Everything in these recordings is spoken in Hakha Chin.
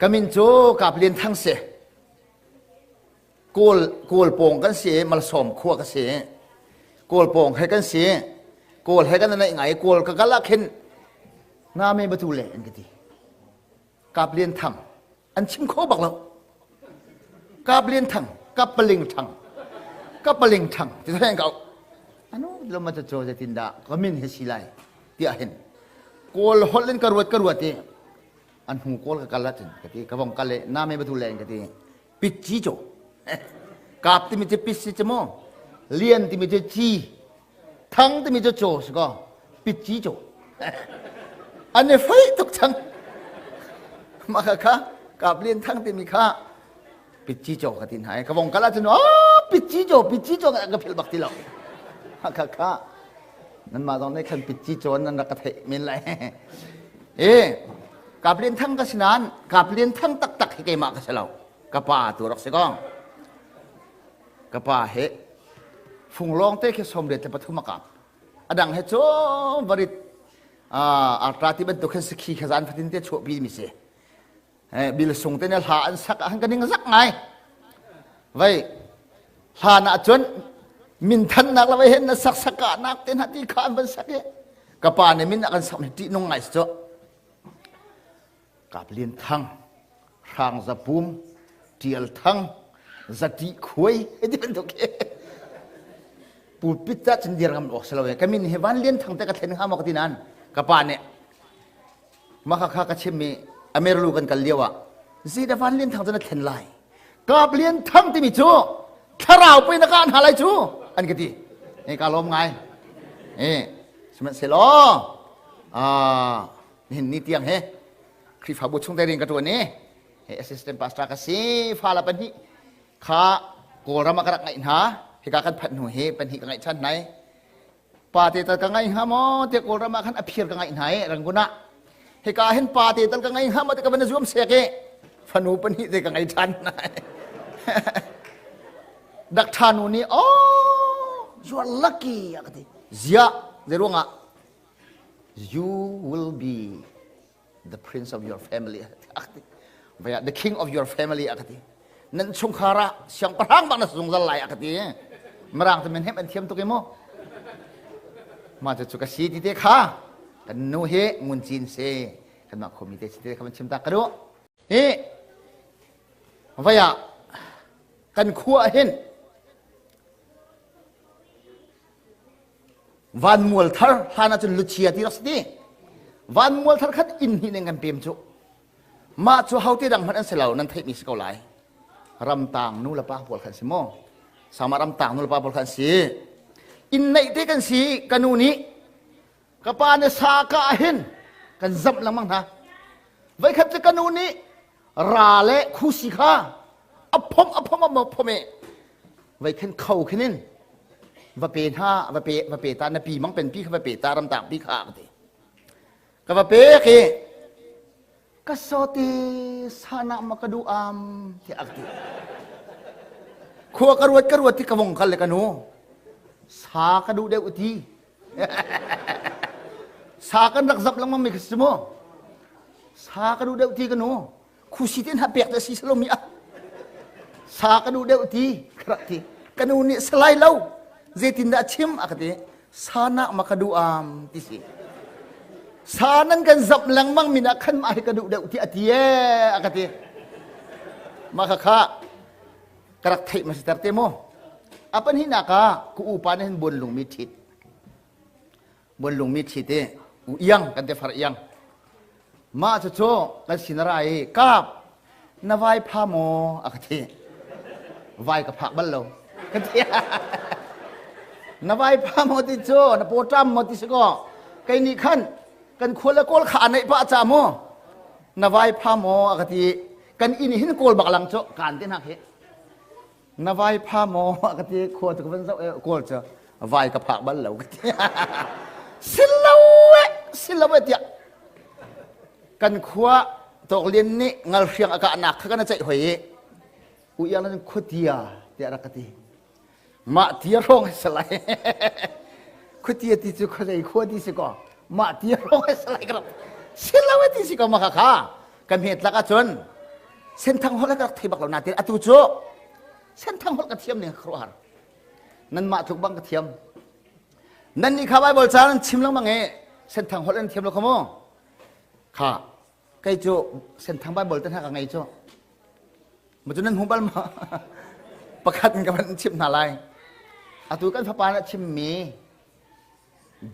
Ka min cu Kap Lian Thang si. Kawl Kawl pawng kan si, Malsawm khua ka si. Kawl pawng he kan si. Kawl he kan naih ngai. Kawl ka kal ah khin nga me batu le an ka ti. Kap Lian Thang an chim kho bak lo. Kap Lian Thang, Kap Paling Thang, Kap Paling Thang ti thang ka anu lo ma cho zeitin dah ka min he si lai tiah hin Kawl holh in ka ruat ka ruat i an hnu kawl ka kal ahcun ka ti ka vong kal i na me batu le ka ti pit ci cho kap timi cu pit si cu mu lian timi cu ci thang timi cu cho si ko pit ci cho an i fei tuk cang mah kha kha kap lian thang timi kha pit ci cho ka ti hna i ka vong kal ahcun oh pit ci cho pit ci cho ka philh bak ti lo mah kha kha nanmah zong nih khan pit ci cawn nan rak ka theih men lai e kap lian thang ka si nain kap lian thang taktak hi keimah ka si lo ka pa tu rak si ko ka pa he funglawng te khi 83 a kap a dang he cu varit artra ti bantuk khan sakhi kha zan fatin te chuahpi mi si bil sung te ne hla an sak ah kan ning zak ngai vai hlan ah cun minthannak la vai hen na sak saka nak te na ti kha an van sak i ka pa ne min a kan sak mi ti nung ngai chu kap lin thang hrang zapum tial thang zati khuai ti bantuk he pulpit ta cun dir ngam ok salo ka min he van lian thang te ka thlen ha ma ka ti nan ka pa ne Mah kha ka chimmi Amerlu kan kal lio ah zeidah Van Lian Thang cu na thlen lai? Kap Lian Thang timi cu thlarau pei na kah hna lai cu an ka ti. Eh ka lawm ngai. Eh sihmanhsehlaw ah nihin ni tiang he Khrihfabu chung te rian ka ṭuan i he assistant pastor ka si fa la pahnih kha Kawlram ah ka rak ngaih hna hika kan phanh hnu hi pahnih ka ngaih ṭhan hna i Pa te tal ka ngai hnga maw tiah Kawlram ah khan a phir ka ngaih hna i Rangoon ah. Hika hin pa te tal ka ngai hnga maw ti ka van zuam sek i fanu pahnih te ka ngei ṭhan hna. Dakṭha nu nih oh you are lucky a ka ti. Ziah zeiruangah you will be the prince of your family vaya the king of your family a ka ti nan chungkhar ah siangpahrang bak na zungzal lai a ka ti mirang te men hem an thiam tuk i mu ma cu cu ka si ti te kha kan nu hi ngun cin si kan mah khomi te si te kha man chim ta ka duh hi vaya kan khua hin Vanmual thar hlan ahcun luchia ti rak si ti. Vanmual thar khat inn hnih ning kan pem cu. Mah cu hote dang hmanh an si lo nan theihmi si ko lai. Ramtang nu le pa pawl khan si maw? Sama ramtang nu le pa pawl khan si. Inn neih te kan si ka nu nih ka pa nih sa ka ah hin kan zamh lengmang hna. Voikhat cu ka nu nih ra le khusi kha a phomh a phomh a phomh i vai khin kho khin in va pe hna va pe va pe ta na pi mang pen pi kha va pe ta ramtak pi kha ka ti ka va pe khi ka sote sana ma ka du am ti ak ti khua ka ruat ka ruat ti ka vong kal le ka nu sa ka du deuh ti sa kan rak zap lengmang mi ka si mu sa ka du deuh ti ka nu khusi te hna pek te si salomi ah sa ka duh deuh ti ka rak ti ka nu nih salai lo zeitin dah chim a ka ti sa nak ma ka duh am ti si sa nan kan zap lengmang min ah khan mah hi ka duh deuh ti a ti e a ka ti mah kha kha ka rak theih ma si ter te mu apan hi nak ah ku upa nih hin buan lung mi thit buan lung mi thit i u iang kan te far iang Mah cucu kan sin a ra i kap na vai pha maw a ka ti. Vai ka phak bal lo. Ka ti. na vai pha maw ti cu na pawṭam maw ti si kaw kei nih khan kan khua le kawl kha a neih pah ca mu na vai pha maw a ka ti kan inn hin kawl bak lang cu kaan te hna khi na vai pha maw a ka ti khua cu ka van zoh kawl cu vai ka phak bal lo ka ti silo e silo e tiah kan khua tawklian nih ngalhriang a kahnak kha kan ceih hoi i u iang nan khuatia tiah rak ka ti mah tia hrawng salai khuatia ti cu khuazei khua ti si ko mah tia hrawng salai ka rak silo e ti si ko ma kha kha kan hmet lak ahcun. Senthang holh ka rak thei bak lo nain atu cu Senthang holh ka thiam ning khuaruahhar. Nanmah tluk bang ka thiam. Nan nih kha Bible ca nan chim lengmang i Senthang holh nan thiam lo kha mu. Kha kei cu Senthang Bible te hna ka ngei cu. Ma cu nan hmu bal ma? Pakhat in ka van chimh hna lai. Atu kan fapa nih a chimmi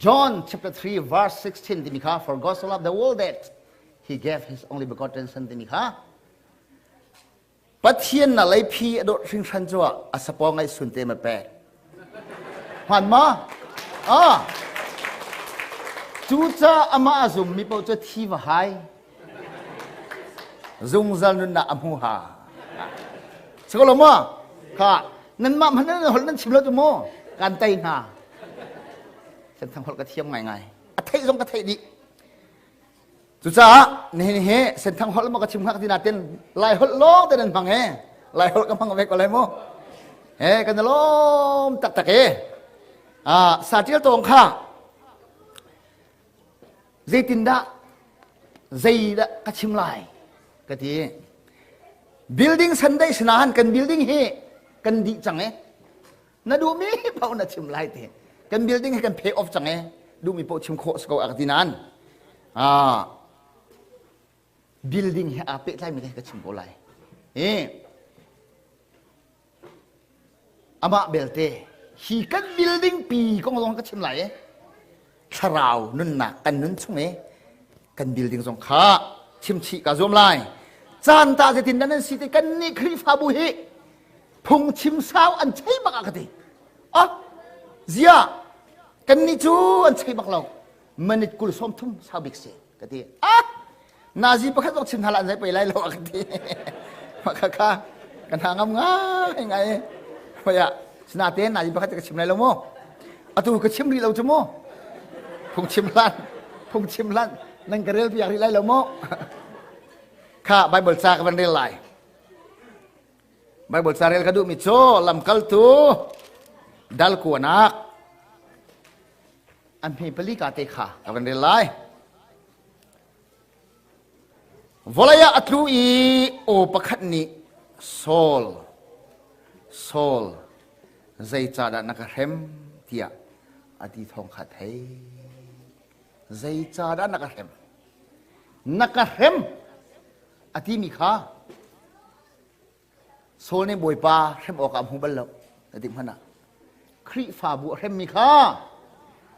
John chapter 3 verse 16 timi kha for God so loved the world that he gave his only begotten son timi kha Pathian na leiphi a dawt hringhran cu a sapaw ngai sun te ma pek. Hman ma? Ah. Cuca amah a zum mi paoh cu thi va hai. Zungzal nunnak a hmu ha. Siko lo ma? Kha nanmah hmanh nan holh nan chim lo tu mu. Kan tei hna. Senthang holh ka thiam ngaingai. A theih zong ka theih dih. Cucaah nihin hi Senthang holh maw ka chim hnga ka ti natin Lai holh lawng te nan hmang he. Lai holh ka hmang ve ko lai mu. He kan i lawm taktak e. Ah saṭil tawng kha zeitindah zeidah ka chim lai ka ti. Building Sunday sinahan kan building hi kan dih cang e. Na duhmi paoh na chim lai ti. Kan building hi kan pay off cang e. Duhmi paoh chim khawh si ko a ka ti nain ah building he aa pehtlaimi te ka chim ko lai. Hi amah belte hi kan building pi kong zong ka chim lai e. Thlarau nunnak kan nun chung i kan building zong kha chimchih ka zuam lai. Caan ta zeitin dah nan si ti kan nih Khrihfabu hi phungchim sau an chei bak ah ka ti. Ah, zia kan nih cu an chei bak lo. Minute 20 sawm thum sau bik si ka ti. Ah, nazi pakhat zong chim hna la an zei pei lai lo a ka ti. Mah kha kha kan hna ngam ngai ngai. Hoi ah sinatein nazi pakhat ka chim lai lo mu. Atu ka chim rih lo cu mu. Phungchim hlan, phungchim hlan nan ka rel piak rih lai lo mu. Kha Bible ca ka van rel lai. Bible ca rel ka duhmi cu lamkaltu dal kuanak an hme pali ka te kha ka van rel lai. Vawlei ah a tlu i aw pakhat nih Saul, Saul, zeicahdah na ka hrem tiah a ti thawng kha thei. Zeicahdah na ka hrem? Na ka hrem a timi kha Saul nih Bawipa hrem awkah a hmu bal lo na ti hmanh ah Khrihfabu a hremmi kha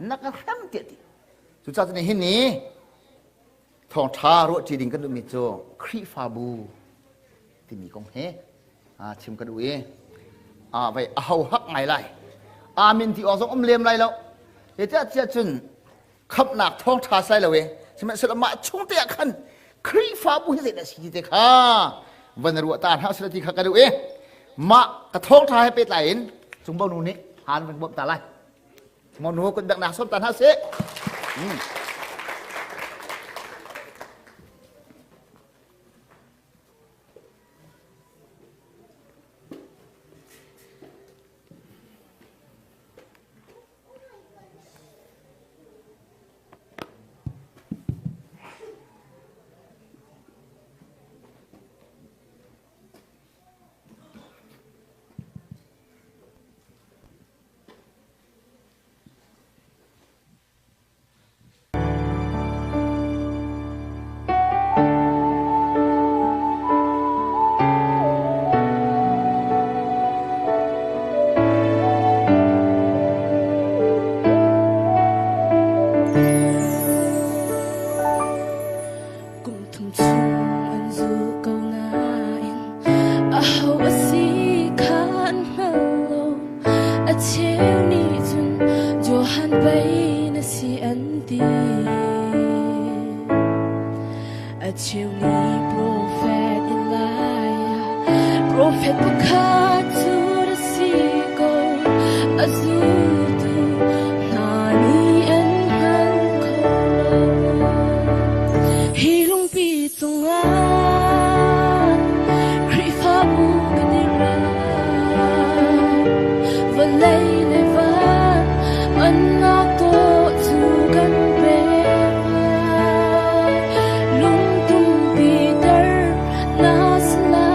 na ka hrem tiah ti. Cucaah cun nihin ni thawngṭha ruahṭi ding kan duhmi cu Khrihfabu timi kong he chim ka duh i vai a ho hak ngai lai. Amen ti awk zong um lem lai lo. Zeicahtiah cun khamhnak thawngṭha sai lo e sihmanhsehlaw mah chung te ah khan Khrihfabu hi zeidah si ti te kha van ruah ta hna sila ti kha ka duh i mah ka thawngṭha he pehtlai in cungbo nu nih han van bawmh ta lai cungbo nu kun daknak sawm ta hna sih. Kum thum chung an zul ko nain aho a si kha an hngal lo. A cheu nih cun Johan pei na si an ti. A cheu nih profet Elijah, profet pakhat cu na si ko. A zultu hna nih an hngal kho lo. Hi lungpi cungah Khrihfabu kan i ral. Vawlei le van annak tawh cu kan pek lai. Lungtum Peter na si lai.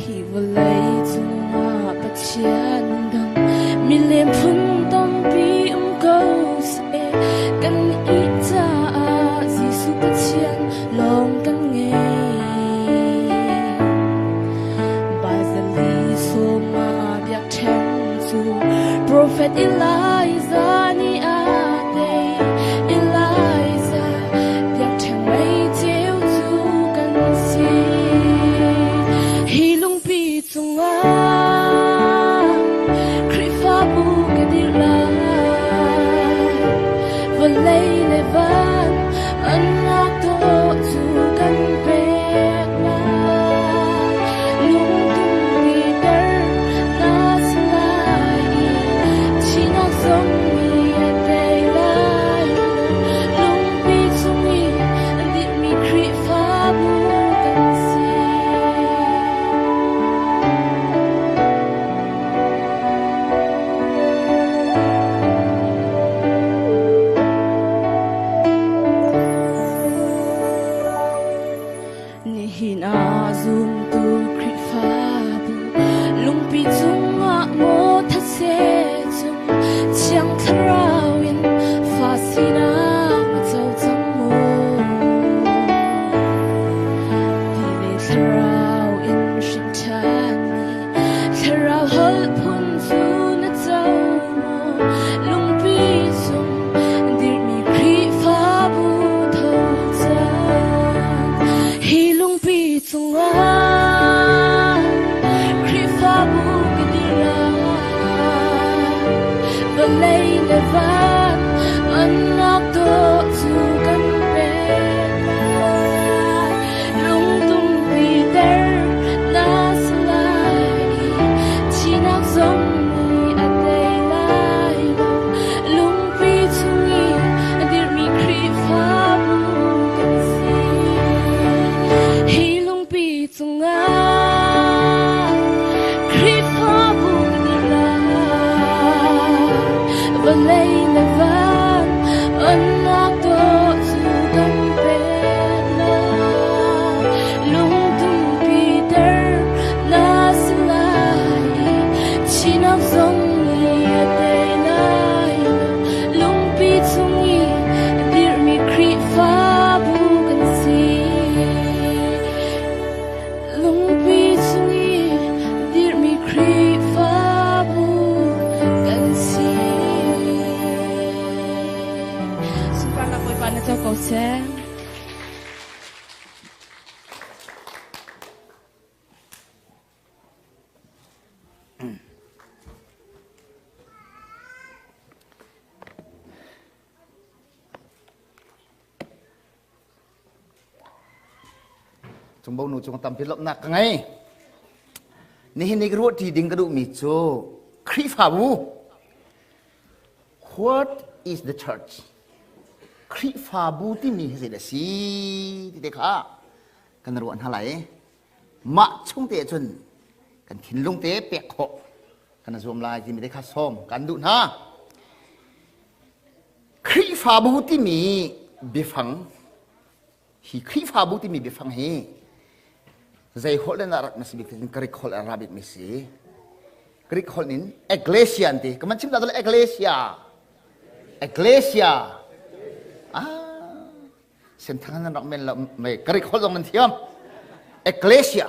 Hi vawlei cungah Pathian dang milem phun tampi um ko seh kan ih caah Jesuh Pathian lawng kan ngei. Baizali sawma biakṭheng cu Profet Elijah nih a tei. Elijah biakṭheng mei ceu cu kan si. Hi lungpi cungah Khrihfabu ka dirh lai. Vawlei le van an lak dawh cu kan pek lai. Lungtum Peter na si lai i thihnak zong nih a tei lai lo. Lungpi chung i an dirhmi Khrihfabu kan si. Nihin ah zumtu Khrihfabu lungpi cungah maw thase cung Thiang Thlarau in fa sinak na co cang maw? Ti le Thlarau in hrin ṭhanmi Thlarau holh phun cu na co maw? Lungpi cung dirhmi Khrihfabu tho cang. Hi lungpi cungah Khrihfabu ka dir lai. Vawlei le van an nak dawh cu kan pek lai. Lungtumpi ter na si lai i thihnak zong nih a tei lai lo. Lungpi chung i a dirhmi Khrihfabu kan si. Hi lungpi cungah Khrihfabu kan dirh lai. Vawlei le van onnak dawh cu kan pek lai. Lungtumpi ter na si lai i thihnak zong nih a tei lai lo. Lungpi chung i a dirhmi Khrihfabu kan si. Lungpi chung i a dirhmi Khrihfabu kan si. Sunparnak Bawipa na co ko seh. Cungbo nu cung tampi lawmhnak ka ngei. Nihin ni ka ruah ṭi ding ka duhmi cu Khrihfabu. What is the church? Khrihfabu timi hi zeidah a si ti te kha kan ruah hna lai. Mah chung te cun kan thinlung te pek khawh kan zuam lai timi te kha sawm kan duh hna. Khrihfabu timi biafang hi Khrihfabu timi biafang hi zei holh in rak na si bik tin Greek holh an ra bik mi si. Greek holh in ecclesia an ti. Ka man chim ta ecclesia. Ecclesia. Ah senthang nan rak men lo me Greek holh zong nan thiam. Ecclesia.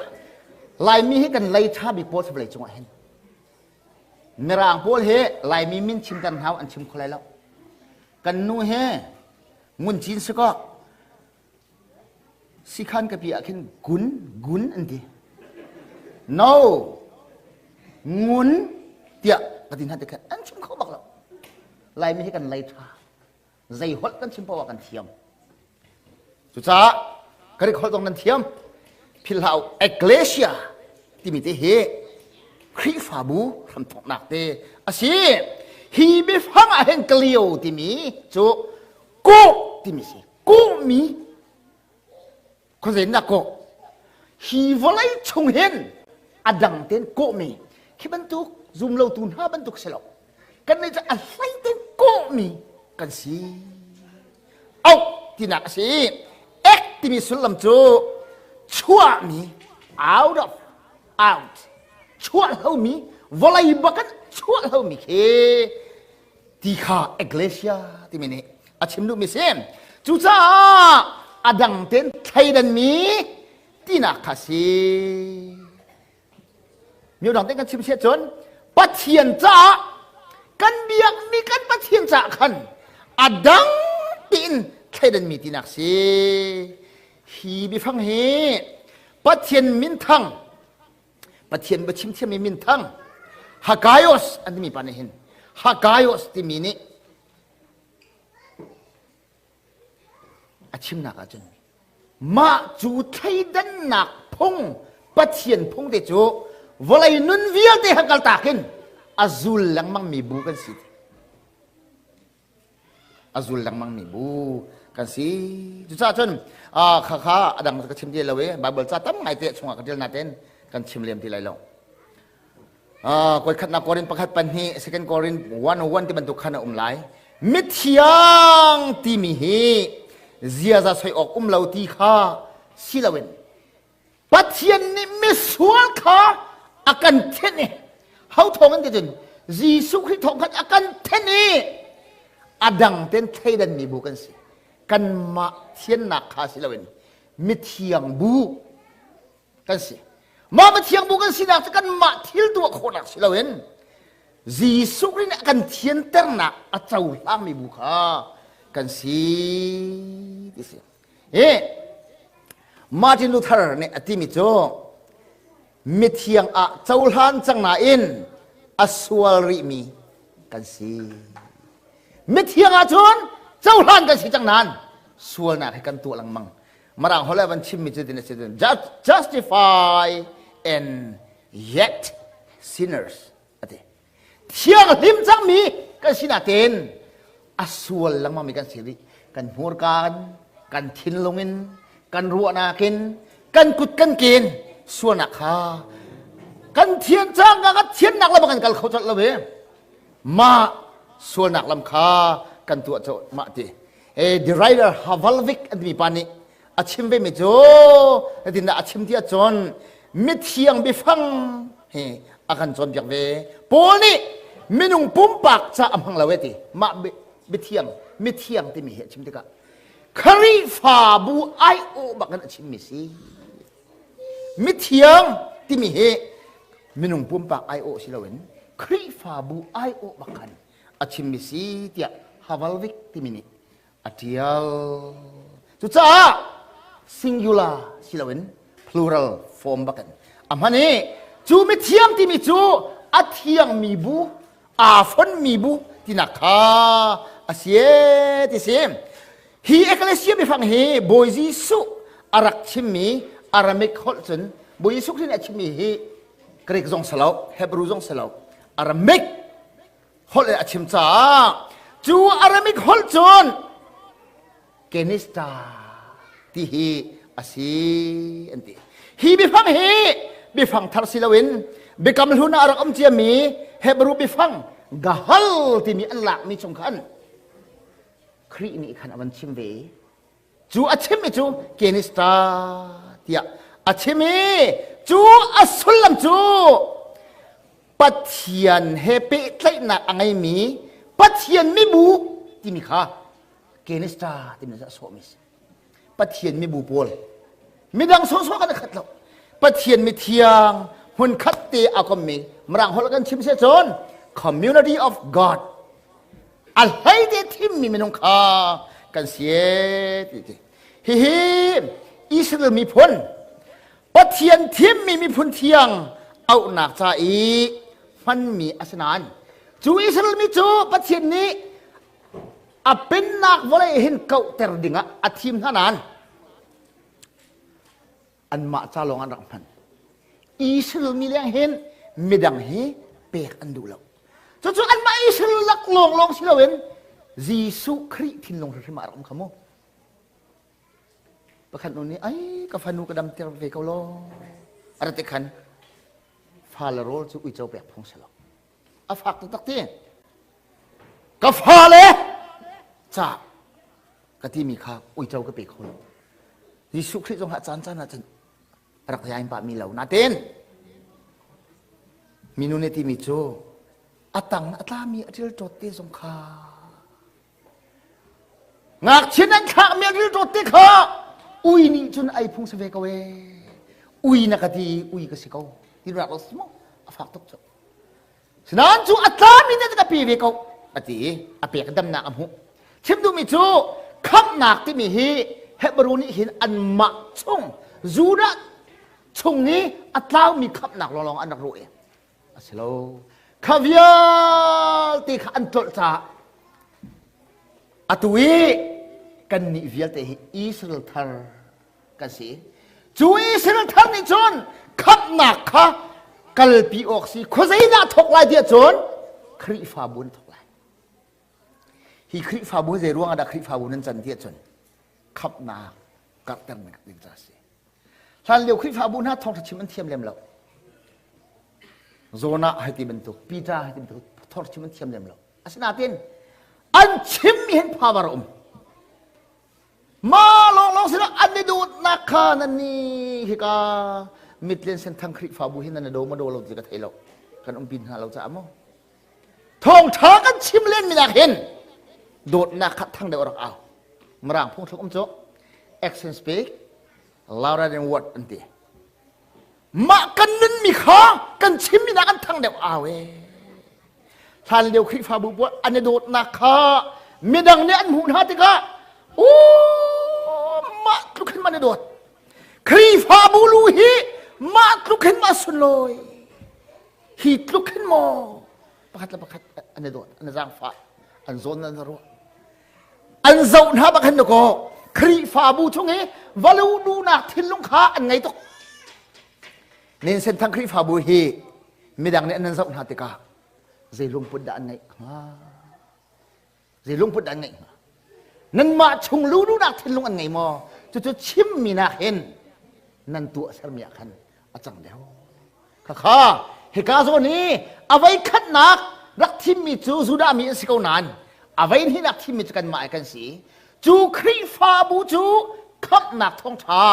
Laimi hi kan lei tha bik pawl vawlei cungah hin. Mirang pawl hi Laimi min chim kan hau an chim kho lai lo. Kan nu he ngun cin si kaw sikhan ka pi ah khin gun gun an ti. No ngun tiah ka ti hna te khan an chim kho bak lo. Laimi hi kan lei tha. Zei holh kan chim paoh ah kan thiam. Cucaah Greek holh zong nan thiam. Philhau Ecclesia timi te hi Khrihfabu hramthawknak te a si. Hi biafang ah hin klio timi cu kawh timi si. Kawhmi khuazei na kawh. Hi vawlei chung hin a dang tein kawhmi khi bantuk zumlotu hna bantuk si lo. Kan nih cu a hlei tein kawhmi kan si. Auh tinak a si. Ek timi sullam cu chuahmi out of. out. Chuah lomi vawlei bakin chuah lomi khi ti kha ecclesia timi nih a chim duhmi si. Cucaah a dang tein thleidanmi tinak kha si. Miudang te kan chim siah cun Pathian caah kan biakmi kan Pathian caah khan a dang tiin thleidanmi tinak si. Hi biafang hi Pathian minthang Pathian biachim thiammi minthang Hagaios an timi pa nih hin Hagaios timi nih a chimnak ahcun mah cu thleidannak phung Pathian phung te cu vawlei nun vialte ha kaltak in a zul lengmang mi bu kan si a zul lengmang mi bu kan si cucaah cun kha kha a dang ka chim ti lo i Bible ca tam ngai te chungah ka ṭial natein kan chim lem ti lai lo Koi khatnak Korin pakhat pahnih second Korin 101 ti bantuk khan a um lai. Mithiang timi hi ziaza soi awk um lo ti kha si loin Pathian nih misual kha a kan thenh i ho thawng in ti cun Jesuh Khrih thawng khan a kan thenh i a dang ten thleidan mi bu kan si. Kanmah thiannak kha si loin mithiang bu kan si mah Pathian bu kan sinak cu kanmah thil tuah khawhnak si loin Jesuh Khrih nih a kan thianternak a cohlangmi bu kha kan si ti si hi Martin Luther nih a timi cu mithiang ah cohlan cang nain a sual rihmi kan si mithiang ah cun cohlan kan si cang nain sualnak hi kan tuah lengmang Mirang holh van chimmi cu tin a si justify and yet sinners ati thianghlim cangmi kan si natin a sual lengmangmi kan si rih kan hmurka in kan thinlung in kan ruahnak in kan kut kan ke in sualnak kha kan thian cang ka thiannak lam kan kal kho colh lo ve mah sualnak lam kha kan tuah colh mah ti The writer Havalvik an timi pa nih a chim ve mi cu hitin a chim ti ahcun mithiang biafang hi a kan cawnpiak ve. Paul nih minung pumpak ca a hmang lo e ti mah mithiang mithiang timi hi a chim tikah Khrihfabu aiawh bak in a chimmi si. Mithiang timi hi minung pumpak aiawh si loin Khrihfabu aiawh bak khan a chimmi si tiah Havalvik timi nih a ṭial. Cucaah singular si loin plural form bakin a hman i cu mithiang timi cu a thiangmi bu aa fonmi bu tinak kha a si ti si. Hi ecclesia biafang hi Bawi Jesuh a rak chimmi Aramaic holh cun Bawi Jesuh Khrih nih a chimmi hi Greek zong si lo, Hebrew zong si lo, Aramaic holh in a chim caah cu Aramaic holh cun Kenista ti hi a si an ti. Hi biafang hi biafang thar si loin biakam hlun ah a rak um ciami Hebrew biafang gahal timi an lakmi chung khan Khrih nih khan a van chim ve i Cu a chimmi cu Kenista tiah a chim i cu a sullam cu Pathian he pehtlaihnak a ngeimi Pathian mibu timi kha Kenista timi a sawhmi si. Pathian mibu pawl midang sawhsawh kan khat lo. Pathian mithiang hmunkhat te a kommi Mirang holh kan chim se cun community of God a hlei te thimmi minung kha kan si ti ti hihi Israel miphun Pathian thimmi miphun thiang auhnak ca i hmanmi a si nain cu Israel mi cu Pathian nih a pennak vawlei hin kauhter dingah a thim hna nain anmah ca lawng an rak hman Israel mi leng hin midang hi pek an duh lo cucu anmah Israel lak lawnglawng si loin Jesuh Khrih thinlung hrimhrim ah a rak um kha mu pakhat nu nih ai ka fanu ka damter ve ko law a rat khan fa le rawl cu uico pek phung si lo a fak taktak ti ka fale ca ka timi kha uico ka pe kho lo Jesuh Khrih zong ah caan caan ah cun rak yain pah mi lo natin. Minu nih timi cu a tang a tlami a ṭilṭawt te zong kha ngakchia nan thlakmi a ṭilṭawt te kha ui nih cun ei phung si ve ko ee. Ui na ka ti ui ka si ko. Ti rak lo si maw? A fak tuk cu. Sinain cu a tlami nih ka pe ve ko a ti i a pek damnak a hmuh. Chim duhmi cu khamhnak timi hi Hebrew nih hin anmah chung Judah chung i a tlaumi khamhnak lawnglawng an rak ruah i a si lo. Kha vialte kha an tlolh caah atu i kannih vialte hi Israel thar kan si. Cu Israel thar nih cun khamhnak kha kalpi awk si khuazei dah thawk lai tiah cun Khrihfabu an thawk lai. Hi Khrihfabu zei ruang ah dah Khrihfabu nan can tiah cun khamhnak karhternak ding ca si. Hlan lio Khrihfabu hna thawngṭha chim an thiam lem lo. Jonah hei ti bantuk, Peter hei ti bantuk thawngṭha chim an thiam lem lo. Asinain an chim mi hin power a um. Mah lawnglawng sinah an i dawtnak kha nan nih hika Midland Senthang Khrihfabu hi nan i daw maw daw lo ti ka thei lo. Kan umpi hna lo caah maw? Thawngṭha kan chim len mi nak hin dawtnak kha thang deuh rak au. Mirang phungthluk um cu action speak louder than word an ti. Mah kan nunmi kha kan chimmi nak an thang deuh au ee. Hlan lio Khrihfabu pawl an i dawtnak kha midang nih an hmuh hna tikah u mah tluk hin man i dawt. Khrihfabu lu hi mah tluk hin ma sunlawi. Hi tluk hin maw pakhat le pakhat an i dawt, an i zaangfah, an zawn an ruah. An zoh hna bak hin kaw Khrihfabu chung i valu duhnak thinlung kha an ngei tuk. Nen Senthang Khrihfabu hi midang nih an nan zoh hna tikah zei lungput dah an ngeih hnga? Zei lungput dah an ngeih hnga? Nanmah chung lu duhnak thinlung an ngei maw? Cucu chimmi nak hin nan tuahsermi ah khan a cang deuh. Khakha hika zawn hi a voi khatnak rak thimmi cu Judah mi an si ko nain a voi hnihnak thimmi cu kanmah kan si. Cu Khrihfabu cu khamhnak thawngṭha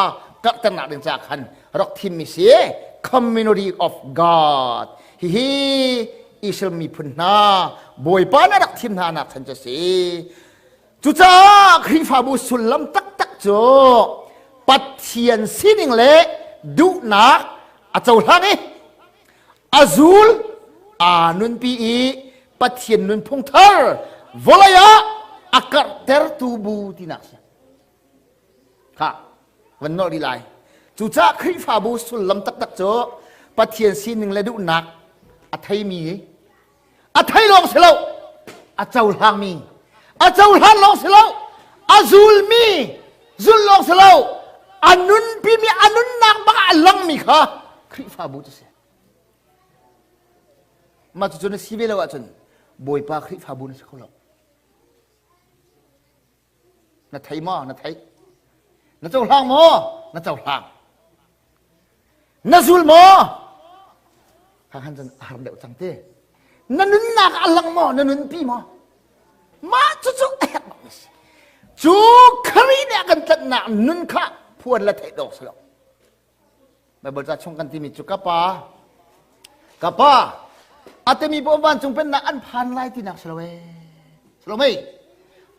karhternak ding caah khan rak thimmi si Community of God. Hihi Israel miphun hna Bawipa nih rak thim hna nak chan cu si. Cucaah Khrihfabu sullam taktak cu Pathian sining le duhnak a cohlang i a zul aa nunpi i Pathian nunphung thar vawlei ah a karhtertu bu tinak si. Kha van nolh rih lai. Cucaah Khrihfabu sullam taktak cu Pathian sining le duhnak a theimi a thei lawng si lo a cohlangmi a cohlan lawng si lo a zulmi zul lawng si lo a nunpimi a nunnak bak a langmi kha Khrihfabu cu si mah cucu na si ve lo ahcun Bawipa Khrihfabu na si kho lo Na thei maw? Na thei. Na cohlang maw? Na cohlang. Na zul maw? Hanghan cun a har deuh cang te. Na nunnak a lang maw? Na nunpi maw? Mah cucu a herh bak si. Cu Khrih nih a kan tlanhnak nun kha phuan le theih dawk si lo. Baibal ca chung kan timi cu ka pa ka pa a timi paoh vancung pennak an phan lai tinak si lo ee si lo mei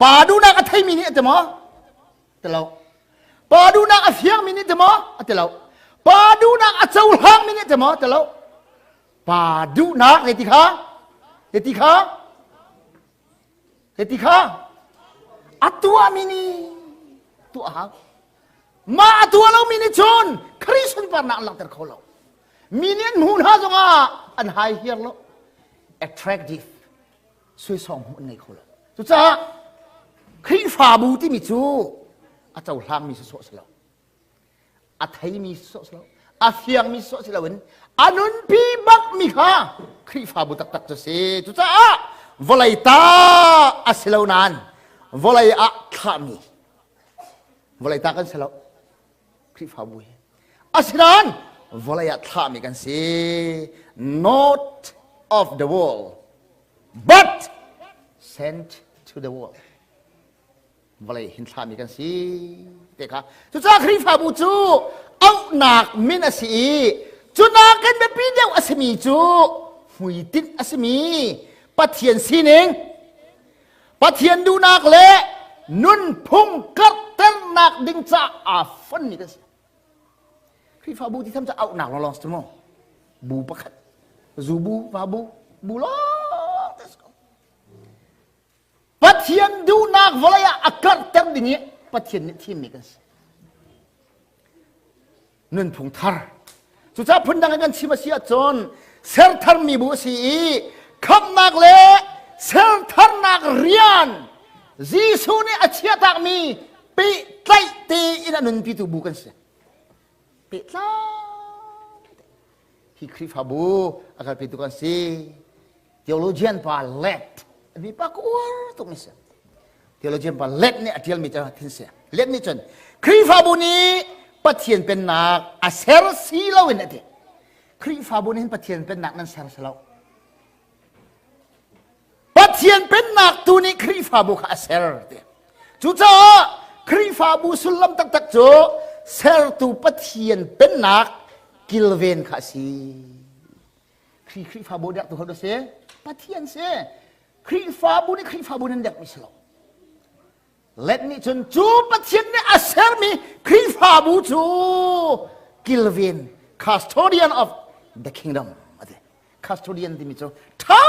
pa duhnak a theimi nih a ti maw ti lo pa duhnak a fiangmi nih ti maw a ti lo pa duhnak a cohlangmi nih ti maw ti lo pa duhnak zei ti kha zei ti kha zei ti kha a tuahmi nih tuah hau Mah a tuah lomi nih cun Khrih sunparnak an langhter kho lo. Mi nih an hmuh hna zongah an hai hiar lo. Attractive suisawng hmuh an ngei kho lo. Cucaah Khrihfabu timi cu a cohlangmi sawsawh si lo. A theimi sawsawh si lo. A fiangmi sawsawh si loin a nunpi bakmi kha Khrihfabu taktak cu si. Cucaah vawlei ta a si lo nain vawlei ah thlahmi Vawlei ta kan si lo. Khrihfabu hi. Asinain vawlei ah thlahmi kan si. Not of the world, but sent to the world. Vawlei hin thlahmi kan si te kha. Cucaah Khrihfabu cu auhnak min a si i cu nakin biapi deuh a simi cu. Hmuitinh a simi Pathian sining, Pathian duhnak le nunphung karhternak ding caah aa fonmi kan si. Khrihfabu ti tham cu auhnak lawnglawng si mu. Bu pakhat, zu bu, va bu, bu lawng te si ko. Pathian duhnak vawlei ah a karhter ding i Pathian nih thimmi kan si. Nunphung thar. Cucaah phundang in kan chim a si ahcun sertharmi bu a si i khamhnak le sertharnak rian Jesuh nih a chiahtakmi pehtlaih tein a nunpitu bu kan si. Pehtlai hi Khrihfabu a kalpitu kan si. Theologian pa Let mi pa ka uar tuk mi si. Theologian pa Let nih a tialmi cu thin si. Let nih cun Khrihfabu nih Pathian pennak a ser si loin a ti. Khrihfabu nih hin Pathian pennak nan ser si lo. Pathian pennak tu nih Khrihfabu kha a ser ti. Cucaah Khrihfabu sullam taktak cu sertu Pathian pennak kilven kha a si. Khrihfabu dek tu hol si Pathian si Khrihfabu nih Khrihfabu nan dek mi si lo let nih cun cu Pathian nih a sermi Khrihfabu cu kilven custodian of the kingdom ati custodian timi cu tha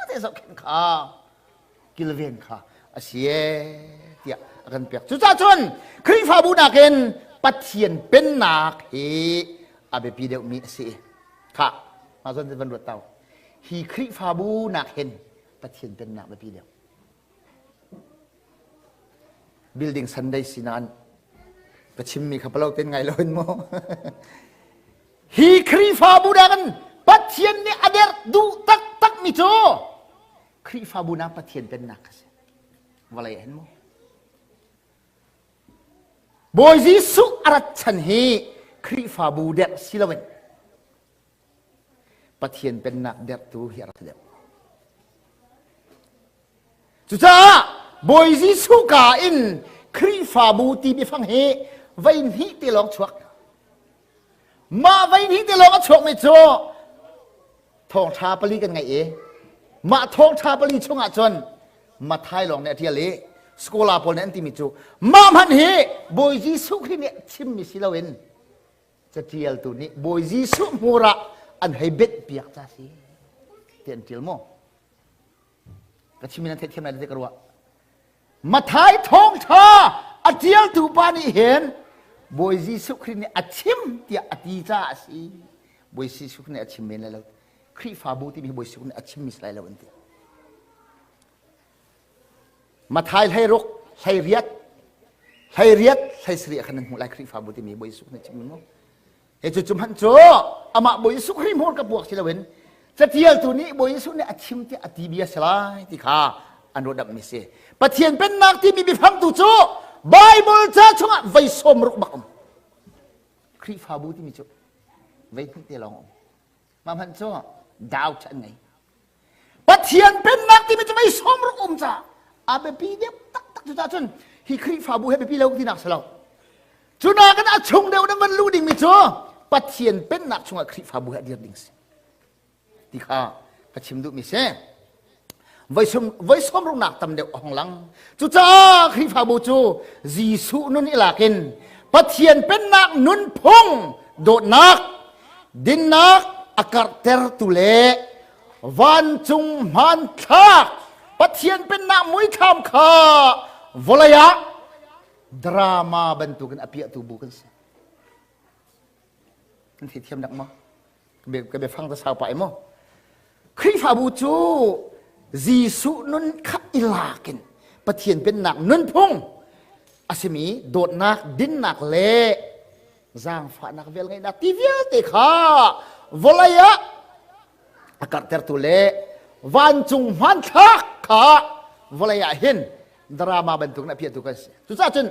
te zohkhenh kha kilven kha a si tiah a kan pek cucaah cun Khrihfabu nakin Pathian pennak hi a biapi deuhmi a si kha mah zawn van ruat tau hi Khrihfabu nak hin Pathian pennak biapi deuh building Sunday si nain ka chimmi kha palo ten ngai loin mu hi Khrihfabu nakin Pathian nih a derh duh taktak mi cu Khrihfabu nak Pathian pennak kha si. Vawlei ah hin mu. Bawi Jesuh a rat chan hi Khrihfabu derh si loin Pathian pennak derhtu hi a rak deuh. Cucaah Bawi Jesuh ka in Khrihfabu ti biafang hi vei hnih te lawng chuak. Mah vei hnih te lawng a chuakmi cu thawngṭha pali kan ngeih i mah thawngṭha pali chungah cun Mathai lawng nih a ṭial i scholar pawl nih an timi cu mah hmanh hi Bawi Jesuh Khrih nih chimmi si loin caṭialtu nih Bawi Jesuh hmur ah an hei benh piak ca si ti an ṭial maw ka chimmi nan theihthiam lai ti ka ruah Mathai thawngṭha a ṭialtu pa nih hin Bawi Jesuh Khrih nih a chim tiah a ti caah a si. Bawi Jesuh Khrih nih a chim men lai lo. Khrihfabu timi hi Bawi Jesuh nih a chimmi si lai lo an ti. Mathai 16, 18, 18, 17 khan nan hmuh lai Khrihfabu timi Bawi Jesuh nih a chimmi mu. He cu cu hmanh cu amah Bawi Jesuh Khrih hmur ka puak si loin catialtu nih Bawi Jesuh nih a chim tiah a ti bia si lai ti kha an ruahdamhmi si. Pathian pennak timi biafang tu cu Bible ca chungah vei sawm ruk bak um. Khrihfabu timi cu vei hnih te lawng um. Mah hmanh cu doubt an ngei. Pathian pennak timi cu mei sawm ruk um ca a biapi deuh taktak cu cun hi Khrihfabu he biapi lo tinak si lo. Cu nakin a chung deuh na van luh dingmi cu Pathian pennak chungah Khrihfabu he a dir ding si. Ti kha ka chim duhmi si. Voi sawm ruknak tam deuh a hong lang. Cucaah Khrihfabu cu Jesuh nun i lakin Pathian pennak nunphung dawtnak dinnak a karhtertu le vancung hmanthlak Pathian pennak muithlam kha vawlei ah drama bantukin a piahtu bu kan si. Kan theithiam dak maw? Ka biafang ta sau pah i maw? Khrihfabu cu Jesuh nun kha i lakin Pathian pennak nunphung a simi dawtnak, dinnak le zaangfahnak velngeihnak ti vialte kha vawlei ah a karhtertu le vancung hmanthlak kha vawlei ah hin drama bantuk in a piahtu kan si. Cucaah cun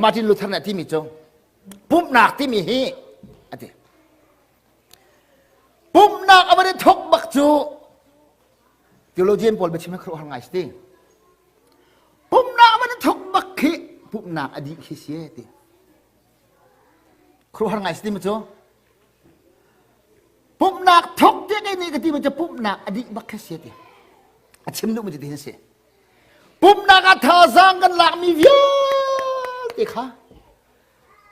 Martin Luther nih a timi cu pumhnak timi hi a ti. Pumhnak a van i thok bak cu theologian pawl biachim hi khuaruahhar ngai si ti. Pumhnak a van i thok bak khi pumhnak a dih khi si ti. Khuaruahhar ngai si ti mu cu. Pumhnak thok ti nih ka ti mi cu pumhnak a dih bak kha si ti. A chim duhmi cu ti hin si. Pumhnak ah thazaang kan lakmi vialte kha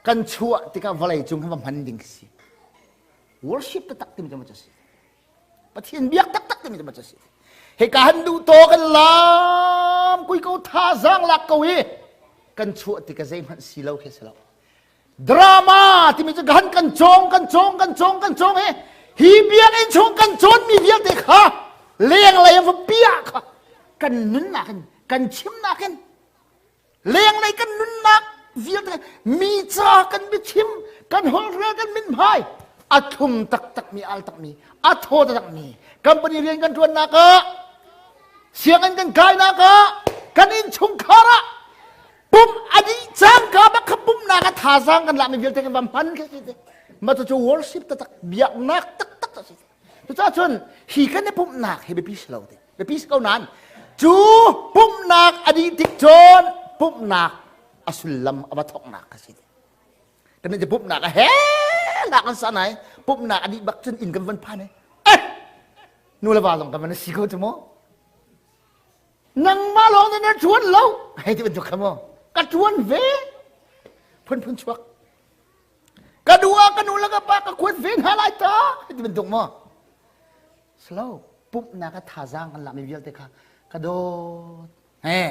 kan chuah tikah vawlei cung va hman ding si. Worship taktak timi cu maw si. Pathian biak taktak timi cu maw si. Hika han duh to kan lam kui ko thazaang lak ko hi kan chuah tikah zeihmanh si lo khi si lo. Drama timi cu kan kan cawng kan cawng kan cawng kan cawng he hi biakinn chung kan cawnmi vialte kha lenglei va bia kha kan nunnak in kan chimnak in lenglei kan nunnak vialte mi ca kan biachim kan holhrel kan mithmai a thlum taktakmi al takmi a thaw taktakmi company rian kan ṭuannak ah sianginn kan kainak ah kan innchungkhar ah Pum a dih cangka bak kha pumnak a thazaang kan lakmi vialte kan va hman khi si te. Mah cucu worship taktak biaknak taktak a si. Cucaah cun hi kan i pumhnak hi biapi si lo te. Biapi si ko nain cu pumhnak a dih tik cun pumhnak a sullam a va thawknak a si te. Kan nih pumhnak a he lak an sa nai pumhnak a dih bak cun inn kan van phan eh nu le va zong kan van si ko cu mu. Nangmah lawng na ṭuan lo. Hei ti bantuk kha mu. Ka ṭuan ve. Phunphun chuak. Ka nu ah ka nu le ka pa ka kuat ve hna lai ta. Hei ti bantuk mu. Slow. Pumhnak a thazaang kan lakmi vialte kha ka dawt. He.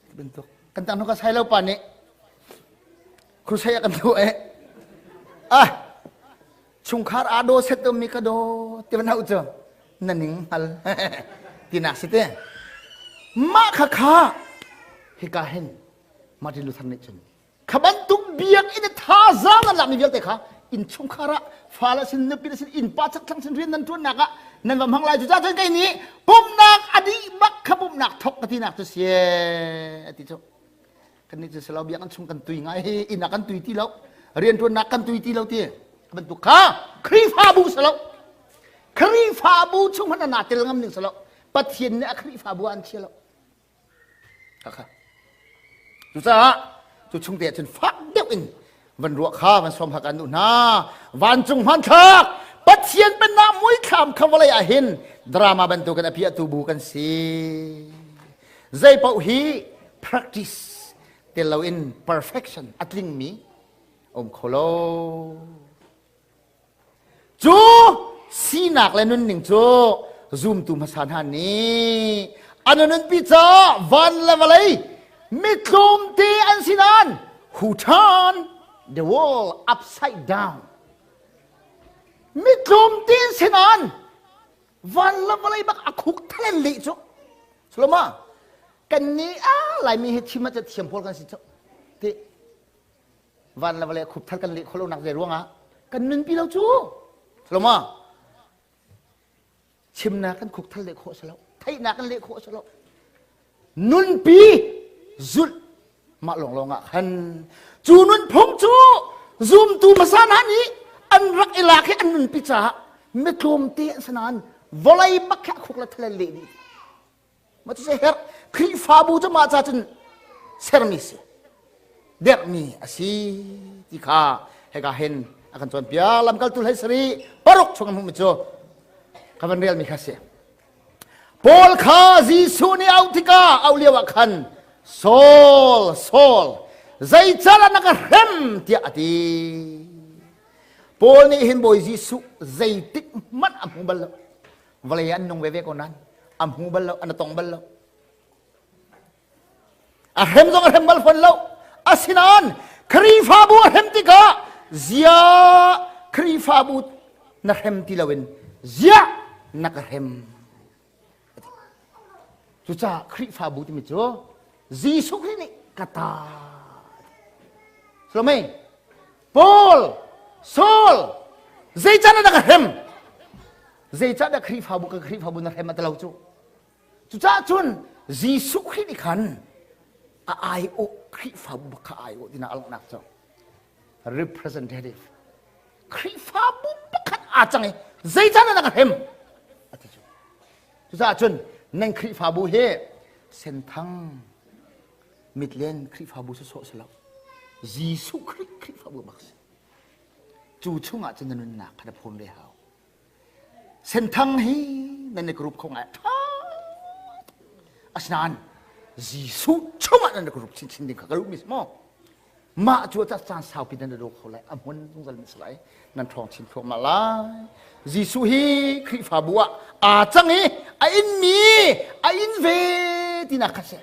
Ti bantuk. Kan tang ka sai lo pa nih crusade kan tuah eh. Ah, chungkhar aa daw set mi ka daw ti van hau cu na ning hngal tinak si te mah kha kha hika hin Martin Luther nih cun kha bantuk biakinn thazaang nan lakmi vialte kha inn chungkhar ah fale sin nupi sin innpa chakthlang sin rian nan ṭuannak ah nan va hmang lai cu cun kei nih pumhnak a dih bak kha pumhnak thok ka tinak cu si ti cu Kannih cu silo biakinn chung kan tui ngai hi inn ah kan tui ti lo rianṭuannak kan tui ti lo ti bantuk kha Khrihfabu silo Khrihfabu chung hmanh naa tel ngam ning silo Pathian nih a Khrihfabu ah an chia lo kha cucaah cu chung te ahcun fak deuh in van ruah kha van sawm hak an duh hna vancung hmanthlak Pathian pennak muithlam kha vawlei ah hin drama bantukin a piahtu bu kan si zei paoh hi practice tel loin perfection a tlingmi um kho lo Cu sinak le nunning cu zumtu hmasa hna nih an nunpi caah van le vawlei mitlawmte an si nain who turn the world upside down mitlawmte an si nain van le vawlei bak a khuk thalen leh cu Saloma kan nih a laimi hi chim ah thiam pawl kan si cu ti Van le vawlei khupthal kan leh khawh lonak zei ruangah kan nunpi lo cu. Saloma chimnak kan khukthal leh khawh si lo theihnak kan leh khawh si lo nunpi zulh mah lawnglawng ah khan cu nunphung cu zumtu hmasa hna nih an rak i lak i an nunpi caah mitlawmte an si nain vawlei bak kha khuk le thal leh dih Mah cu herh Khrihfabu cu mah ca cun sermi si derhmi a si ti kha hika hin a kan cawnpiak lamkaltu hlei sarih paruk chung an hmuhmi cu ka van relmi kha si Paul kha Jesuh nih auh tikah auh lio ah khan Saul Saul zeicahdah na ka hrem tiah a ti Paul nih hin Bawi Jesuh zeitik hmanh a hmu bal lo vawlei an nung veve ko nain a hmu bal lo an tong bal lo a hrem zong a hrem bal fawn lo asinain Khrihfabu a hrem tikah zia Khrihfabu na hrem ti loin zia na ka hrem cucaah Khrihfabu timi cu Jesuh Khrih nih ka ta Salome Paul Saul zeicah na ka hrem zeicahdah Khrihfabu ka Khrihfabu na hrem a ti lo cu cucaah cun Jesuh Khrih nih khan a aiawh Khrihfabu bak kha aiawh tinak a langhnak cu representative Khrihfabu pakhat aa cang i zeicahdah na ka hrem a ti cu cucaah cun nan Khrihfabu hi senthang mitlen Khrihfabu sawsawh si lo Jesuh Khrih Khrihfabu bak si cu chungah cun na nunnak kha na phum ve hau. Senthang hi nan i group kho ngai ṭha. Asinain Jesuh chungah nan i group chinchin ding kha ka duhmi si maw? Mah cu a caan saupi nan i daw kho lai, a hmun zungzal mi si lai. Nan ṭhawng chin thluahmah lai. Jesuh hi Khrihfabu ah aa cang i a inmi a in ve tinak kha si.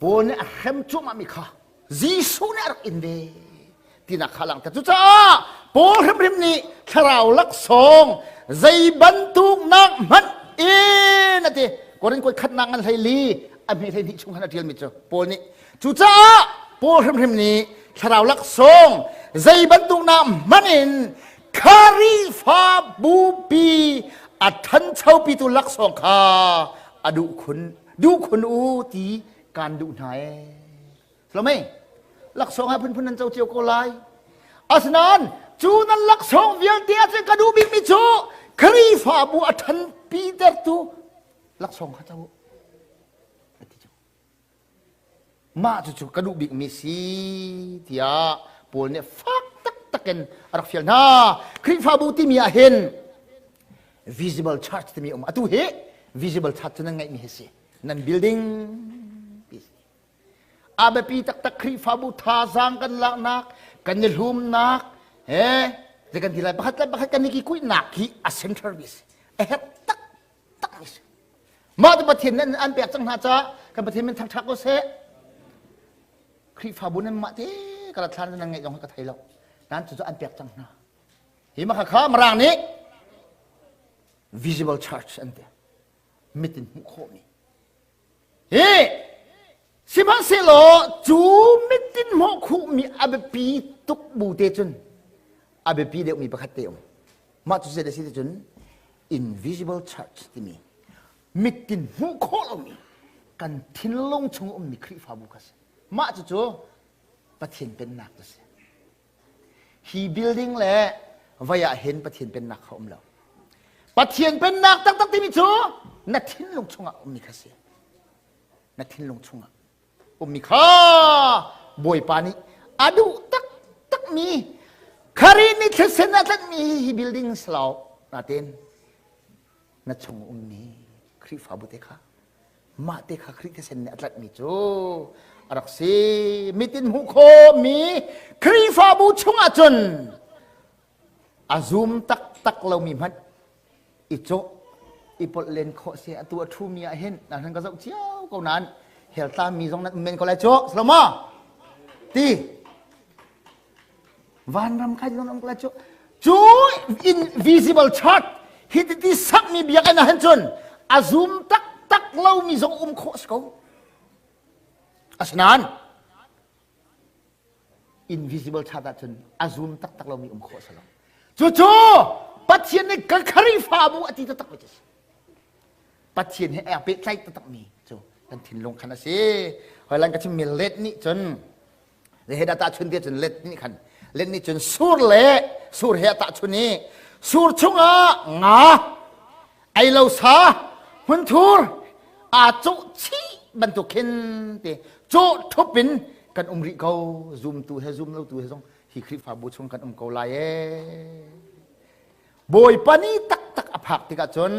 Paul nih a hrem cuahmahmi kha Jesuh nih a rak in ve tinak kha langhter. Cucaah Paul hrimhrim nih thlarau laksawng zei bantuk nak hmanh in a ti. Korin kuat khatnak ngan hlei li a hme hlei hnih chung khan a ṭialmi cu Paul nih. Cucaah Paul hrimhrim nih thlarau laksawng zei bantuk nak hmanh in Khrihfabupi a ṭhanchopitu laksawng kha a duh khun duh khun u ti kan duh hna ee. Hlomei, laksawng ha phunphun nan co cio ko lai. Asinain cu nan laksawng vialte ah cun ka duh bikmi cu Khrihfabu a ṭhanpi tertu laksawng kha co u. Ati cu. Mah cucu ka duh bikmi si tiah Paul nih fak taktak in a rak fial hna. Khrihfabu timi ah hin visible church timi um. Atu hi visible church cu nan ngeihmi hi si. Nan building ti si. A biapi taktak Khrihfabu thazaang kan laknak, kan i hlumnak, he zei kan ti lai pakhat le pakhat kan i kikuihnak hi a center mi si. A herh taktak mi si. Mah tu Pathian nih an pek cang hna caah kan Pathian min thangṭhat ko seh. Khrihfabu nan mah te ka rat hlan nan ngeih zong ka thei lo. Nan cu cu an pek cang hna. Hi mah kha Mirang nih visible church an ti. Mit in hmuh khawhmi. Hi sihmanhsehlaw cu mit in hmuh khawhmi a biapi tuk bu te cun a biapi deuhmi pakhat te um. Mah cu zei a si ti cun invisible church timi mittin hmuh khawh lomi kan thinlung chung ummi Khrihfabu kha si. Mah cucu Pathian pennak cu si. Hi building le vei ah hin Pathian pennak kha um lo. Pathian pennak taktak timi cu na thinlung chungah ummi kha si. Na thinlung chungah ummi kha Bawipa nih a duh taktakmi Kharih nih thisen a tlanhmi hi building si lo natin na chung ummi Khrihfabu te kha mah te kha Khrih thisen nih a tlanhmi cu a rak si mit in hmuh khawhmi Khrihfabu chungah cun a zum taktak lomi hmanh i cawh i polh len khawh si atu a ṭhumi ah hin nan han ka zoh cio ko nain hell tlami zong nan um men ko lai cu silo maw ti vanram kai zong um ko lai cu cu invisible church hi ti sakmi biakinn ah hin cun a zum taktak lomi zong um khawh si ko asinain invisible chat ahcun a zum taktak lomi um khawh si lo cucu Pathian nih ka Khrihfabu a ti taktak mi cu si Pathian he aa pehtlaih taktak mi cu kan thinlung khan a si hoi lan ka chimmi let nih cun le he dah tahchun ti cun let nih khan let nih cun sur le sur he a tahchun i sur chungah nga ei lo sa hmunthur aa cawh chih bantuk khin te cawh ṭhup in kan um rih ko zumtu he zum lo tu he zong hi Khrihfabu chung kan um ko lai ee Bawipa ni taktak a phak tikah cun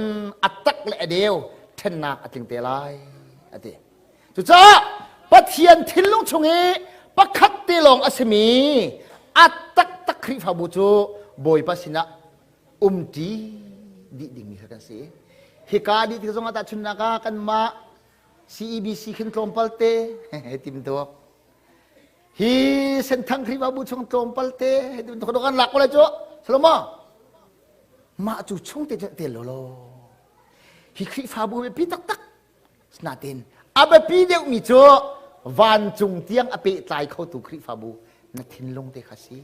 a tak le a deu ṭhennak a tling te lai a ti cucaah Pathian thinlung chung i pakhat te lawng a simi a taktak Khrihfabu cu Bawipa sinah umṭi dih dingmi kha kan si. Hika dih tik zongah tahchunhnak ah kanmah CEBC khin tlawmpal te timtuak. Hi Senthang Khrihfabu chung tlawmpal te timtuak kan lak ko lai cu. Salomo mah cu chung te te lo lo. Hi Khrihfabu biapi taktak natin a biapi deuhmi cu vancung tiang a pehtlai khotu Khrihfabu na thinlung te kha si.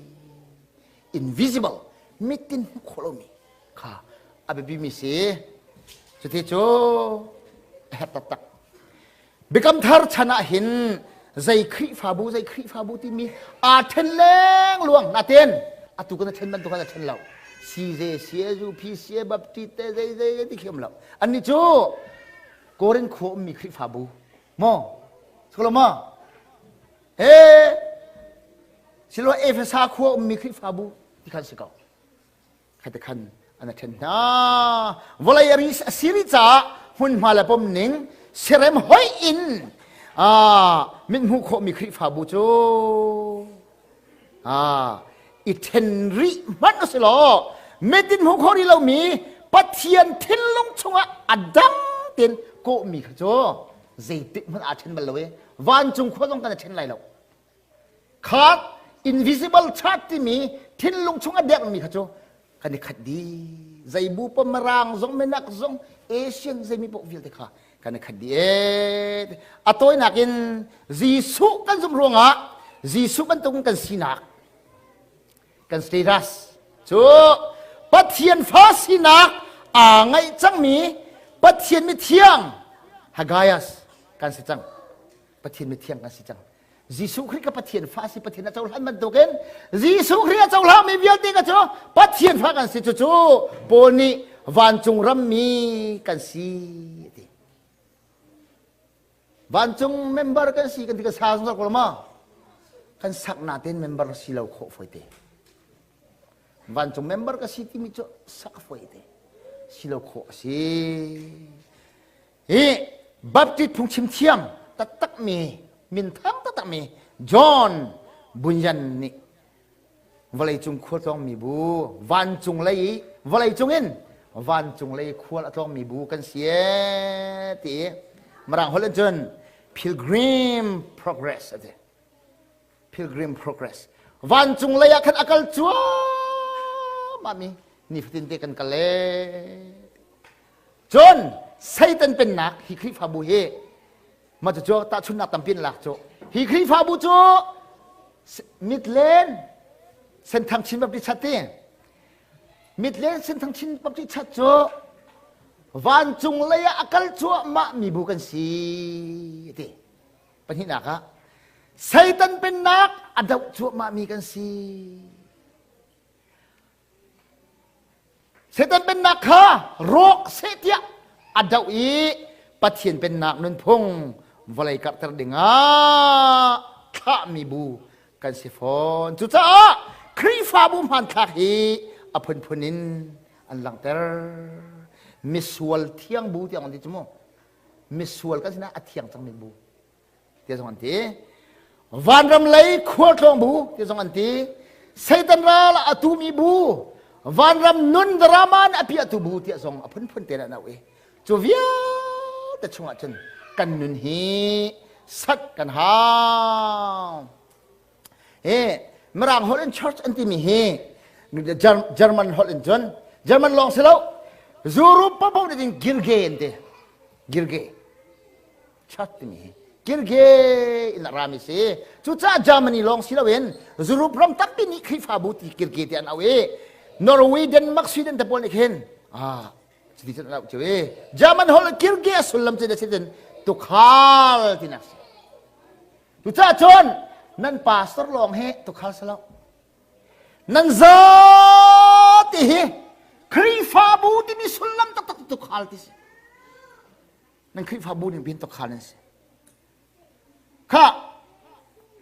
Invisible mitin hmuh khawh lomi kha a biapimi si cuti cu a herh taktak biakam thar chan ah hin zei khrihfabu zei khrihfabu timi aa then leng luang natin atu kan then bantuk kan then lo CJ CSU PCA Baptist te zei zei ti khi um lo annih cu Korin khua ummi khrihfabu maw solo maw he silo Efesa khua ummi khrihfabu ti khan si ko. Kha te khan An ṭhen hna. Vawlei a ri a si rih caah hmunhma le pom ning serem hoih in mit hmuh khawhmi Khrihfabu cu i ṭhen rih hmanh a si law mit in hmuh khawh rih lomi Pathian thinlung chungah a dang tein kawhmi kha cu zeitik hmanh aa ṭhen bal lo i vancung khua zong kan i ṭhen lai lo. Kha invisible chart timi thinlung chung a dermi kha cu kan i khat dih. Zei bu pa mirang zong minak zong Asian zeimi paoh vialte kha kan i khat dih ee. A tawinak in Jesuh kan zumh ruangah Jesuh bantukin kan sinak kan status cu Pathian fa sinak aa ngaih cangmi Pathian mithiang Hagaias kan si cang. Pathian mithiang kan si cang. Jesuh Khrih ka Pathian fa si Pathian a cohlan bantukin Jesuh Khrih a cohlangmi vialte ka cu Pathian fa kan si cucu Paul nih vancung rammi kan si ti. Vancung member kan si kan ti ka sa zungzal ko ma kan sak natin member si lo khawh foi te. Vancung member ka si timi cu sak foi te si lo khawh a si. Hi Baptist phungchim thiam taktakmi minthang taktakmi John Bunyan nih vawleicung khualtlawngmi bu vancung lei i vawleicung in vancung lei khual a tlawngmi bu kan si ee ti i Mirang holh in cun Pilgrim Progress a ti. Pilgrim Progress. Vancung lei ah khan a kal cuahmah mi nifatin te kan kal ee. Cun Satan pennak hi Khrihfabu hi mah cu tahchunhnak tampi in lak cu hi Khrihfabu cu mitlen Senthang Chin Baptist Church ti mitlen Senthang Chin Baptist Church cu vancung lei ah a kal cuahmah mi bu kan si ti pahnihnak ah Satan pennak a doh cuahmah mi kan si Satan pennak kha rawk seh tiah a doh i Pathian pennak nunphung vawlei karhter dingah thlahmi bu kan si fawn. Cucaah Khrihfabu hmanthlak hi a phunphun in an langhter. Misual thiang bu tiang an ti cu mu. Misual kan sinah a thiang cangmi bu. Ti zong an ti. Vanram lei khualtlawng bu ti zong an ti. Satan ral a tumi bu, vanram nun drama in a piahtu bu tiah zong a phunphun te an auh i cu vialte chungah cun kan nun hi sat kan hau. Hi Mirang holh in church an timi hi German holh in cun German lawng si lo Europe paoh nih din Girge an ti. Girge. Church timi hi Kirge in a rami si. Cucaah Germany lawng si loin Europe ram tampi nih Khrihfabu ti Kirge ti an auh i Norway, Denmark, Sweden te pawl nih khin ah cuti cun an auh cio i German holh Kirge a sullam cu si cun tukhal tinak si. Cucaah cun nan pastor lawng hi tukhal si lo. Nan zate hi Khrihfabu timi sullam taktak tukhal ti si. Nan Khrihfabu ning bin tukhal nan si. Kha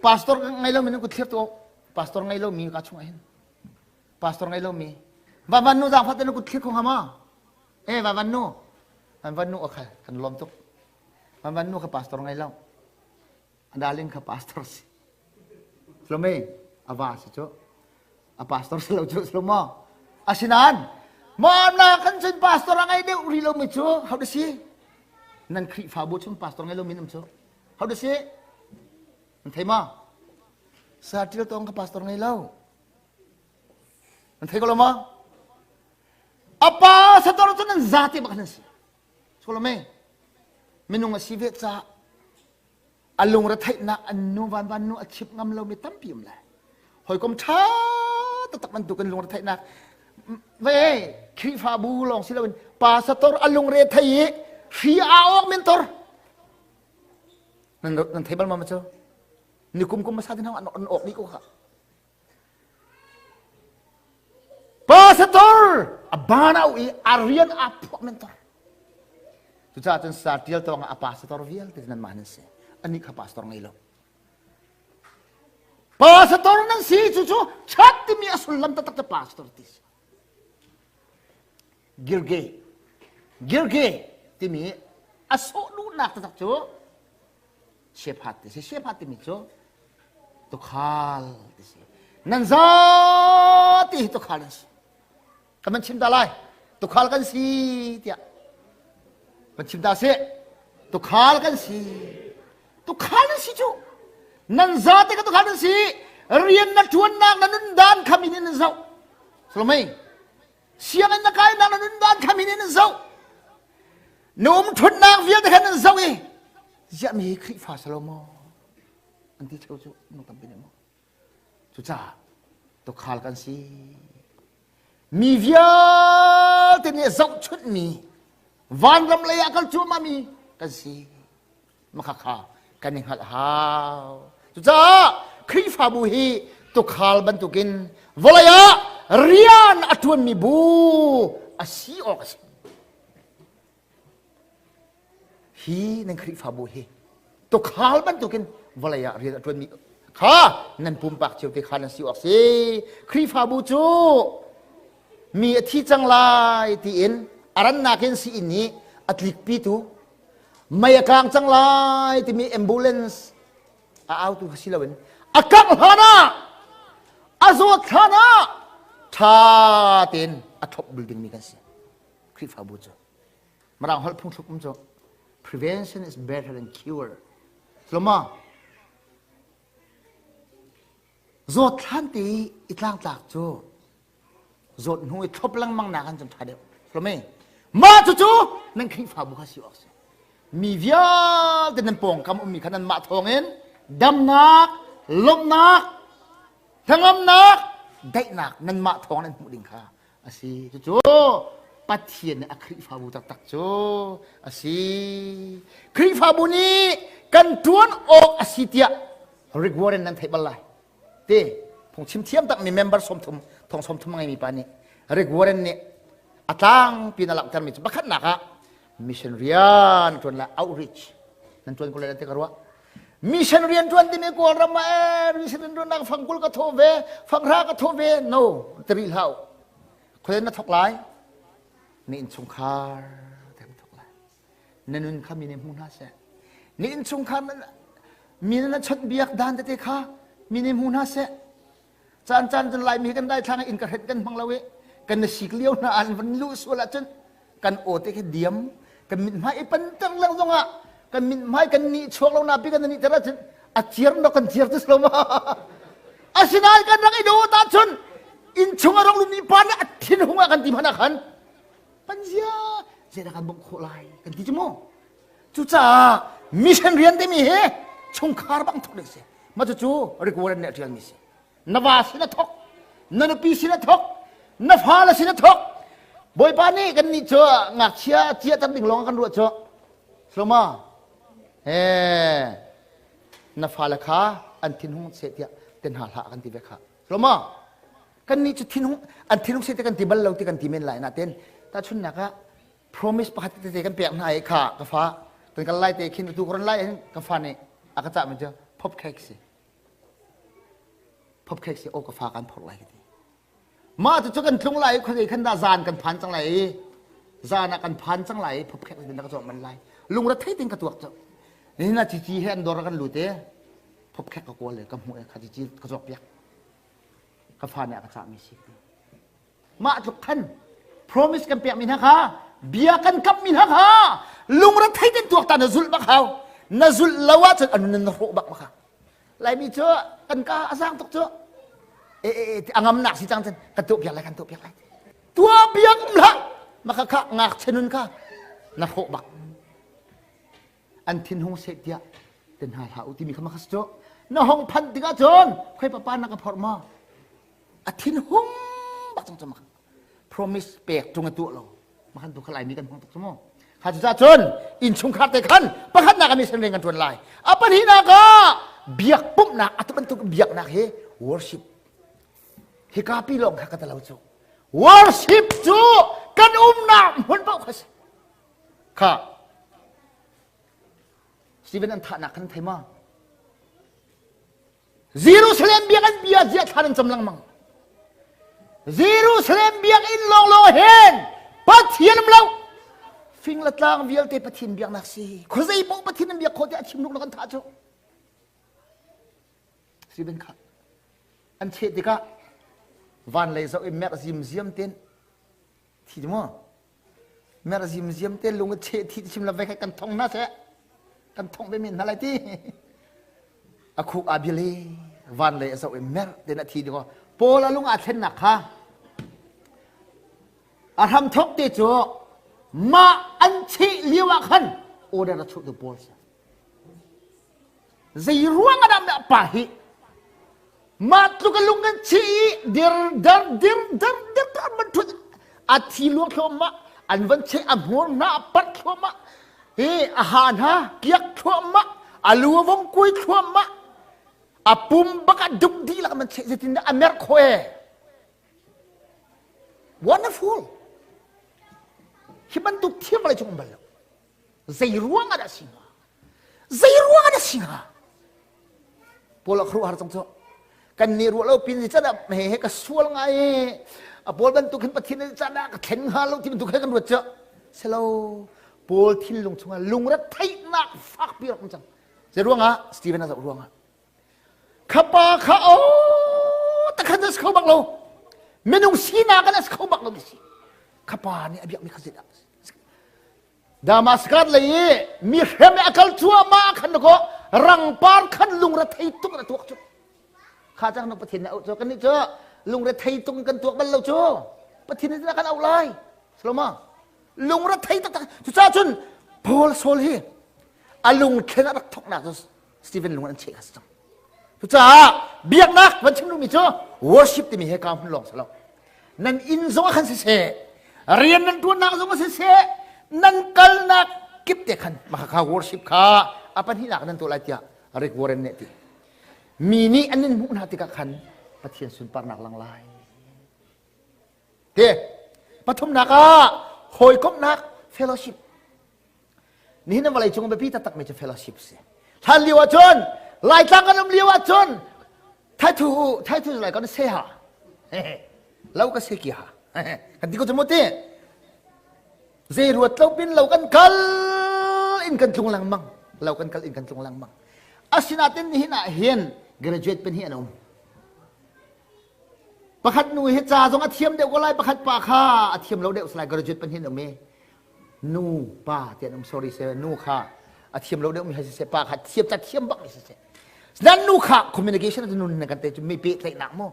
pastor ngei lomi nan kut thlir tu pastor ngei lomi ka chungah hin pastor ngei lomi va van nu zaangfah te nan kut thlir kho hnga ma eh va van nu van van nu okay kan lawm tuk van van nu kha pastor ngei lo darling kha pastor si Slome a va si cu a pastor si lo cu si lo maw asinain ma na kan cun pastor a ngei deuh rih lomi cu how to si nan Khrihfabu chung pastor ngei lomi nam cu how to si nan thei ma sa ṭil tong ka pastor ngei lo nan thei ko lo ma a pa sator cu nan zate bak nan si so lo me minung a si ve ca a lungretheihnak an nu vanvan nu a chimh ngam lomi tampi um lai hawikom ṭha taktak bantuk in lungretheihnak ve Khrihfabu lawng si loin pastor a lungre thei i hri aa awk men tor nan nan thei bal ma ma cu ni kum kum masa tin an an awk dih ko kha Pastor a ban au i a rian aa phuah mentor. Cucaah cun sa tial tawng ah a pastor vialte nan mah nan si. Anih kha pastor ngei lo. Pastor nan si cu cu chat timi a sullam taktak cu pastor ti si. Girge. Girge timi a sawh duhnak taktak cu Shepherd ti si. Shepherd timi cu tukhal ti si. Nan zati hi tukhal nan si. Kan man chim ta lai. Tukhal kan si tiah. Kan chim ta si. Tukhal kan si. Tukhal nan si cu. Nan zate ka tukhal nan si. Rian na ṭuannak na nun dan kham in nan zoh. Salomei. Sianginn na kainak na nun dan kham in nan zoh. Na um ṭhutnak vialte khan nan zoh i ziah mi hi Khrihfa Salomo an ti theo cu nung tampi nih maw. Cucaah tukhal kan si. Mi vialte nih zohchunhmi vanram lei ah kal cuahmahmi kan si. Makhakha kan i hngalh hau. Cucaah Khrihfabu hi tukhal bantukin vawlei ah rian a ṭuanmi bu a si awk a si. Hi nan Khrihfabu hi tukhal bantukin vawlei ah rian a ṭuanmi kha nan pumpak cio te kha nan si awk si. Khrihfabu cu mi a thi cang lai tiin a rannak in sii nih a tlikpitu mei a kang cang lai timi ambulance a autu kha si loin a kangh hlan ah a zawt hlan ah ṭha tein a thlopbul dingmi kan si. Khrihfabu cu Mirang holh phungthluk um cu prevention is better than cure. Tloma zawt thlan te i tlangtlak cu zawt hnu i thlop lengmang nak an cun ṭha deuh. Tlome mah cucu nan Khrihfabu kha si awk si. Mi vialte nan pawngkam ummi kha nanmah thawngin damnak, lawmhnak, hnangamnak, daihnak nanmah thawng nan hmuh ding kha a si. Cucu Pathian nih a Khrihfabu taktak cu a si. Khrihfabu nih kan ṭuan awk a si tiah Rick Warren nan theih bal lai. Te phungchim thiam takmi member 30 thong 30 a ngeimi pa nih Rick Warren nih a tlangpi in a langhtermi cu pakhatnak ah mission rian ṭuan le outreach nan ṭuan ko lai ti ka ruah. Mission rian ṭuan timi Kawlram ah ee mission rian ṭuannak fangkul ka thawh ve, fanghra ka thawh ve. No, tiri hlah u. Khuaden na thawk lai, na innchungkhar te na thawk lai. Na nun kha mi nih hmu hna seh. Na innchungkhar mi na chawnhbiak dan tete kha mi nih hmu hna seh. Caan caan cun Laimi kan daithlang in ka hret kan hmang lo i kan na sik lio hna an van luh sual ahcun kan aw te khi diam kan mithmai i panter leng zongah kan mithmai kan nih chuak lo na pi kan nih ter ahcun a ciar no kan ciar tu lo ma asinain kan rak i do ta cun inn chung a rong lumi pa nih a thin hung ah kan ti hmanh ah khan pan zia zeidah kan bawmh khawh lai kan ti cu mu cucaah mission rian timi hi chungkhar bang thok ding si ma cucu Rick Warren nih a ṭialmi si na va sin a thok na nupi sin a thok na fale sin a thok bawipa nih kan nih cu ngakchia cia tam ding lawng kan ruah cu Sloma he na fale kha an thinhung seh tiah te hna hlah kan ti ve kha Sloma kan nih cu thinhung an thinhung seh ti kan ti bal lo ti kan ti men lai na ten ta chunnak ah promise pakhat tete kan pek hna i kha ka fa kan kal lai te khin tu koran lai hin ka fa nih a ka cah mi cu pop cake si pop cake si o ka fa kan phorh lai ka ti mah cu kan tlung lai khuazei khan dah zan kan phan cang lai i zan ah kan phan cang lai i pop cake na ka cawk man lai lungre thei tin ka tuak cu nihin ah cici he an dor kan lut i pop cake ka kawl le ka hmuh i kha cici ka cawk piak ka fa nih a ka cahmi si Mah tluk khan promise kan pekmi hna kha bia kan kammi hna kha lungrethei ten tuakta na zulh bak hau na zulh lo ahcun a nun na hrawh bak kha Laimi cu kan ka a sang tuk cu e e e a ngamnak si cang cun kan tuah piak lai kan tuah piak lai tuah piak um hlah maka kha ngakchia nun kha na hrawh bak an thin hung seh tiah te hna hlah u timi kha maka cu na hong phanh tikah cun khoi papa na ka phorh maw a thin hung bak cang cang promise pek tung a tuah lo makan tu khalai mi kan hmang tuk mu kha cu cun innchungkhar te khan pakhatnak ah mission rian kan tuan lai a pahnihnak ah biak pumhnak atu bantuk biaknak hi worship hika pi lawng kha ka talo cu worship cu kan umnak hmun paoh kha si kha Stephen an thahnak kan thei ma Jerusalem biakinn bia ziah thla nan cam lengmang. Jerusalem biakinn lawnglawng hin Pathian. Pathian um lo. Fing le tlang vialte Pathian biaknak si. Khuazei paoh Pathian an biak khawh tiah a chim ruk kan thah cu. Stephen kha an cheh tikah van lei zoh i merh zimziam ten thi ti maw merh zimziam te lung i cheh thi chim la ve kan thong hna seh kan thong ve men hna lai ti a khuk aa bil i van lei a zoh i merh ten a thi ti Paul a lung aa thlennak kha a hram thok te cu mah an cheh lio ah khan order a chuah tu Paul si Zei ruang ah dah pa hi mah tluk a lung kan chih i dir dar dir dar dir dar man thut a thi luang thluahmah an van cheh a hmur hna a pat thluahmah hi a ha hna kiak thluahmah a lu a vong kui thluahmah a pum bak a duk dihlak man cheh zeitin dah a merh khawh e wonderful hi bantuk thiam vawlei cung um bal lo Zei ruang ah dah si hnga? Zei ruang ah dah si hnga? Paul a khuaruahhar cang cu. Kan nih ruah lo pin ni can ah he he ka sual ngai i a Paul bantuk hin Pathian nih can ah ka thlen hnga lo ti bantuk he kan ruat cu. Selo Paul thinlung chungah lungre theihnak fakpi rak um cang. Zei ruangah? Stephen a zoh ruangah. Kha pa kha o takhan a si kho bak lo. Minung sinak in a si kho bak lo mi si. Kha pa nih a biakmi kha zeidah Damascus lei i mi hrem i a kal cuahmah khan kaw rangpar khan lungrethei tuk in a tuak cu. Kha cang nang Pathian nih auh cu kannih cu lungrethei tuk in kan tuak bal lo cu. Pathian nih kan auh lai. Saloma lungrethei taktak. Cucaah cun Paul Saul hi a lungthlen a rak thawknak cu Stephen lung an cheh kha si cang. Cucaah biaknak van chim duhmi cu worship timi he ka hmun lawng si lo. Nan inn zong ah khan siseh, rian nan ṭuannak zong ah siseh, nan kalnak kip te khan mah kha worship kha a pahnihnak nan tuah lai tiah Rick Warren nih a ti. Mi nih an in hmuh hna tikah khan Pathian sunparnak lang lai. Te pathumnak ah hawikomhnak fellowship Nihin ah vawlei cung biapi taktakmi cu fellowship si. Hlan lio ahcun Laitlang kan um lio ahcun thaithu thaithu lai kan se ha. Lo ka se ki ha. Kan ti ko cu mu ti. Zei ruat lo pin lo kan kal in kan tlung lengmang. Lo kan kal in kan tlung lengmang. Asinain nihin ah hin graduate pen hi an um. Pakhat nu hi ca zong a thiam deuh ko lai, pakhat pa kha a thiam lo deuh lai graduate pan hin um i nu pa ti an um sorry se nu kha a thiam lo deuh mi si se pa kha thiam ca thiam bak mi si se nan nu kha communication nun kan te cu mi pehtlaihnak mu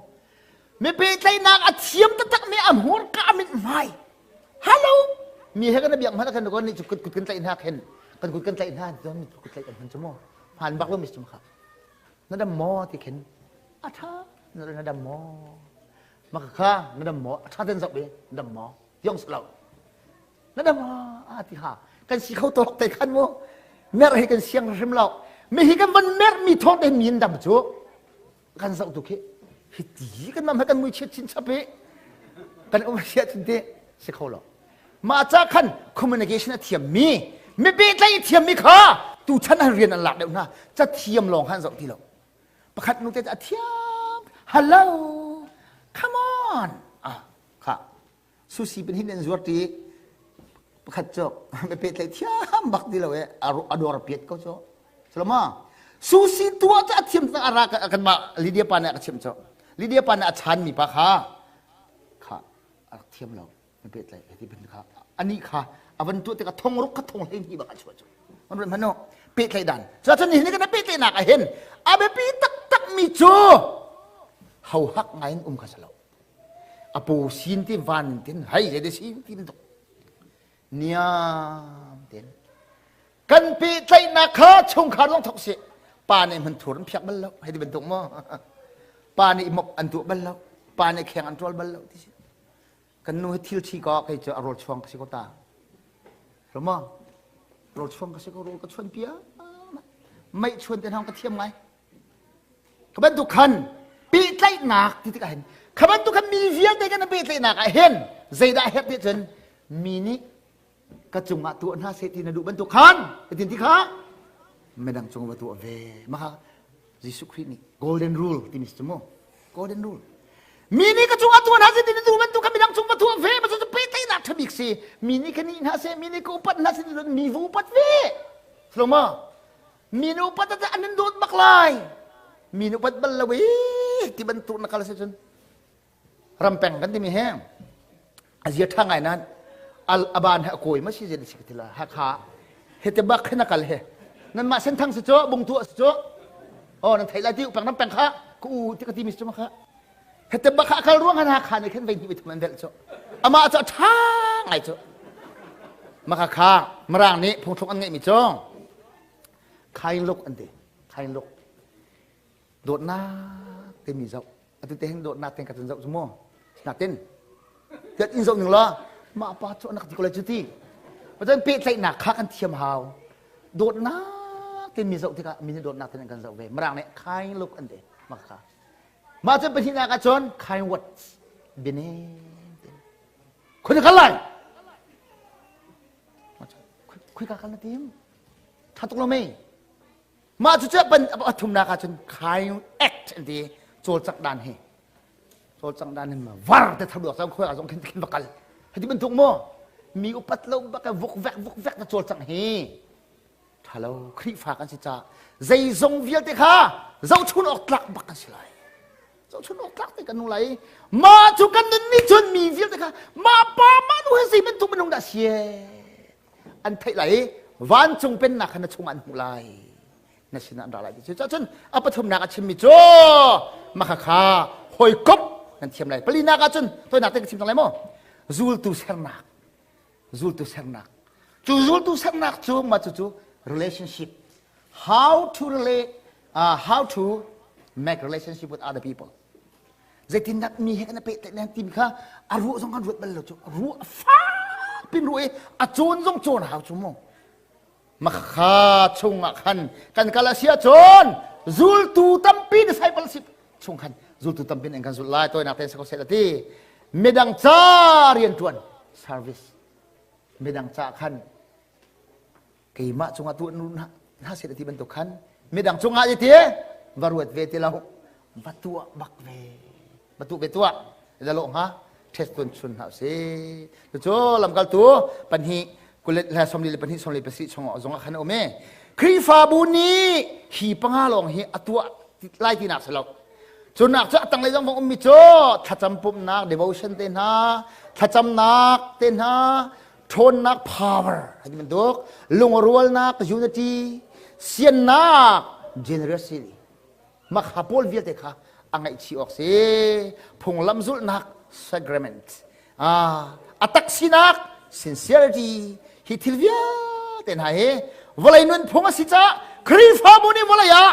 mi pehtlaihnak a thiam taktak mi a hmur ka mit hmai hello mi he kan biak hmanh kan ko ni cu kut kut kan tlaih hna khin kan kut kan tlaih hna mi kut tlaih kan hman cu mu hman bak lo mi cu kha na dam maw ti khin a tha na dam maw maka kha na dam maw a tha ten zoh be na dam maw tiong si lo na dam a ti ha kan si kho tawk te khan mu mer hi kan siang hrim lo mi hi kan van mer mi thawng te mi dam cu kan zoh tu khi hi ti kan mam kan mui chiat chin chap i kan um sia chin te si kho lo mah ca khan communication a thiam mi mi pehtlaih a thiam mi kha tu chan an rian an lak deuh hna ca thiam lawng han zoh ti lo pakhat nu te a thiam hello come on ah kha sushi pin hin an zuar ti pakhat cu me pehtlaih thiam bak ti lo e a dawr piat ko cu salama sushi tua cu a thiam tak ara kan mah Lydia pa nih a ka chimh cu Lydia pa nih a chan mi pa kha kha a rak thiam lo me pehtlaih ti bin kha ani kha a van tuah tikah thong ruk kha thong hlei hnih bak a chuah cu an ruat hmanh pehtlaih dan cuacun nihin kan pehtlaihnak ah hin a biapi taktak mi cu hohak ngai in um kha si lo a paw sin ti van in tin hei le sin ti tuk niam ten kan pehtlaihnak kha chungkhar zong thok si pa nih hman thur an phiak bal lo hei ti bantuk maw pa nih mop an tuah bal lo pa nih kheng an ṭawl bal lo ti si kan nu hi thil thi ko kei cu a rawl chuang ka si ko ta Rama rawl chuang ka si ko rawl ka chuan pia mei chuan te hang ka thiam ngai Kha bantuk khan pehtlaihnak ti tikah hin kha bantuk khan mi vialte kan pehtlaihnak ah hin zeidah a herh ti cun mi nih ka cungah tuah hna seh ti na duh bantuk khan tin ti kha midang cung va tuah ve mah Jesuh Khrih nih golden rule timi si mu golden rule mi nih ka cungah tuah hna seh ti na duh bantuk khan midang cung va tuah ve ma cu pehtlaihnak ṭhabi. bik si. Mi nih ka nih hna seh, mi nih ka upat hna seh, mi va upat ve. Silo ma? Mi nih upat ah an in dawt bak lai. Mi nih upat bal lo i ti bantuk na kal si cun rampeng kan timi he a zia ṭha ngai nan al aban he a kawi ma si zia si ka ti la hakha he te bak he na kal he nan mah senthang si cu bungtu si cu oh nan thei lai ti peng ram peng kha ka u ti ka ti mi si cu ma kha he te bak kha kal ruang han hakha nih khan vei hnih vei thum an velh cu amah cu a ṭha ngai cu maka kha mirang nih phungthluk an ngeih mi cu khain luk an ti khain luk dawtnak timi zoh atu te hin dawtnak ten ka cun zoh cu mu natin tiat in zoh ning la mah pa cu anak ti ko lai cu ti Pathian pehtlaihnak kha kan thiam hau dawtnak ten mi zoh tikah mi nih dawtnak ten an kan zoh ve mirang nih kind look an ti mah kha mah cun pahnihnak ah cun kind words bianem khoi kal lai khoi ka kal na tim tha tuk lo mei Mah cu cu pathumnak ah cun kind act an ti cawlcangh dan hi cawlcangh dan hin var te thaduak cang khoi ah zong khin khin va kal hati bantuk maw mi upat lo bak vuk vek vuk vek na cawlcangh hi thalo Khrihfa kan si ca zeizong vialte kha zohchun awk tlak bak kan si lai zohchun awk tlak te kan nu lai mah cu kan nun nih cun mi vialte kha mah pa mah nu he zei bantuk minung dah si an theih lai i vancung pennak kha na chungah an hmuh lai na sinah an ra lai ti cu cun a pathumnak a chimmi cu maka kha hawikom nan thiam lai palinak ah cun toinak te ka chim cang lai maw zultu sernak zultu sernak cu zultu sernak cu mah cu cu relationship how to relate uh, how to make relationship with other people Zeitindah mi he kan i pehtlaih nan timi kha a ruah zong kan ruat bal lo cu ruah fak pin ruah i a cawn zong cawn hau cu mu makha chungah khan kan kal a si ahcun zultu tampi discipleship chung khan zultu tampi in kan zulh lai toinak ten sako seh ti midang ca riantuan service midang ca khan keimah cungah tuah nu hna seh ti bantuk khan midang cungah ti va ruat ve ti lo va tuah bak ve va tuah ve tuah da lo hnga test tun chun hna si cu lamkaltu pahnih kulet le somli le pahnih somli pasih chung zong ah khan um e Khrihfabu nih hi panga lawng hi a tuah lai ti nak si lo Cunak cu a tanglei zong vong ummi cu thlacam pumhnak devotion te hna thlacamnak te hna ṭhawnnak power hati bantuk lungrualnak unity siannak generosity makha pawl vialte kha a ngaihchih awk si phunglam zulhnak sacrament a tak sinak sincerity hi thil vialte hna hi vawlei nunphung a si caah Khrihfabu nih vawlei ah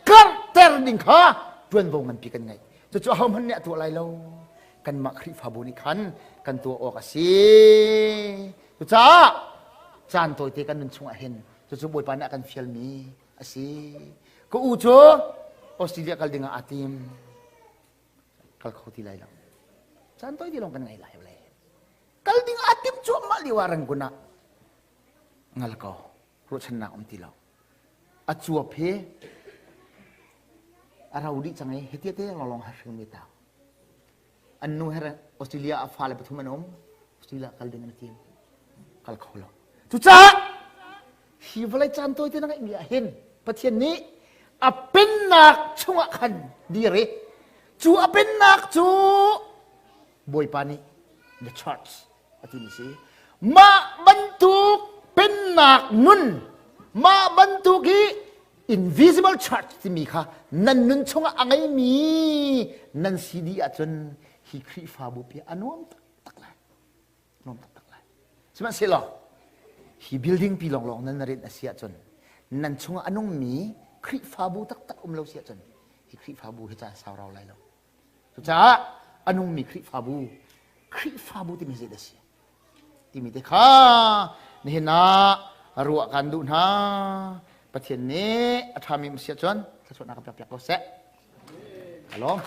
karhter ding kha ṭuanvo nganpi kan ngei cucu ahohmanh nih a tuah lai lo kanmah Khrihfabu nih khan kan tuah awk a si. Cucaah caan tawite kan nun chungah hin cucu Bawipa nih a kan fialmi a si. Ka u cu Australia kal dingah aa tim. Kal kho ti lai lo. Caan tawite lawng kan ngei lai le. Kal ding aa tim cuahmah lio ah Rangoon ah ngal ko ruahchannak um ti lo. A cuap hi a ro dih cang i hiti te lawnglawng ha hringmi tang. An nu he Australia ah fale pathum an um. Australia kal ding an tim. Kal kho lo. Cucaah hi vawlei caan tawi te na ngeihmi ah hin Pathian nih a pennak chungah khan dir i cu a pennak cu Bawipa nih the church a timi si. Mah bantuk pennak nun, mah bantuk hi invisible church timi kha nan nun chungah a ngeimi nan si dih ahcun hi Khrihfabu pi a nuam taktak lai. Nuam taktak lai. Sihmanhsehlaw hi building pi lawnglawng nan rinh a si ahcun nan chungah a nungmi Khrihfabu taktak um lo si ahcun hi Khrihfabu hi caan sau rau lai lo. Cucaah a nungmi Khrihfabu, Khrihfabu timi zei dah si? Timi te kha nihin ah ruah kan duh hna. Pathian nih a ṭhami um si ahcun thluachuahnak kan pekpiak ko seh. Alawm.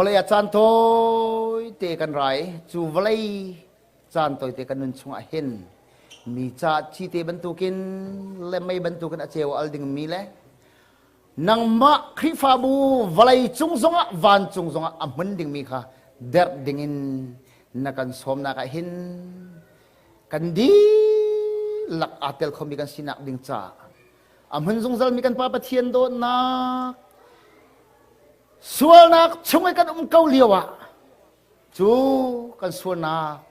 Vawlei ah caan tawite kan rai. Cu vawlei caan tawite kan nun chungah hin mi ca cite bantukin le mei bantukin a ceu al dingmi le nangmah Khrihfabu vawlei cung zongah vancung zongah a hmun dingmi kha derh dingin na kan sawmnak ah hin kan dihlak aa tel khomi kan sinak ding caah a hmun zungzalmi kan Pa Pathian dawtnak sualnak chung i kan um ko lio ah cu kan sualnak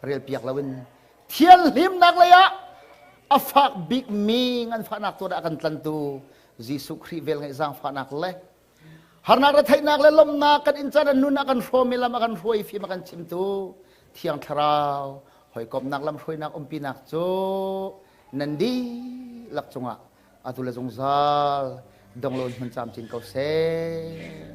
relpiak loin thianhlimnak lei ah a fak bikmi nganfahnak tuah a kan tlantu Jesuh Khrih velngeih zaangfahnak le harnak retheihnak le lawmhnak kan in caan nun a kan hrawmi lam a kan hruai fim a kan chimtu Thiang Thlarau hawikomhnak lam hruainak umpinak cu nan dihlak cungah atu le zungzal donglo in hmun camcin ko seh.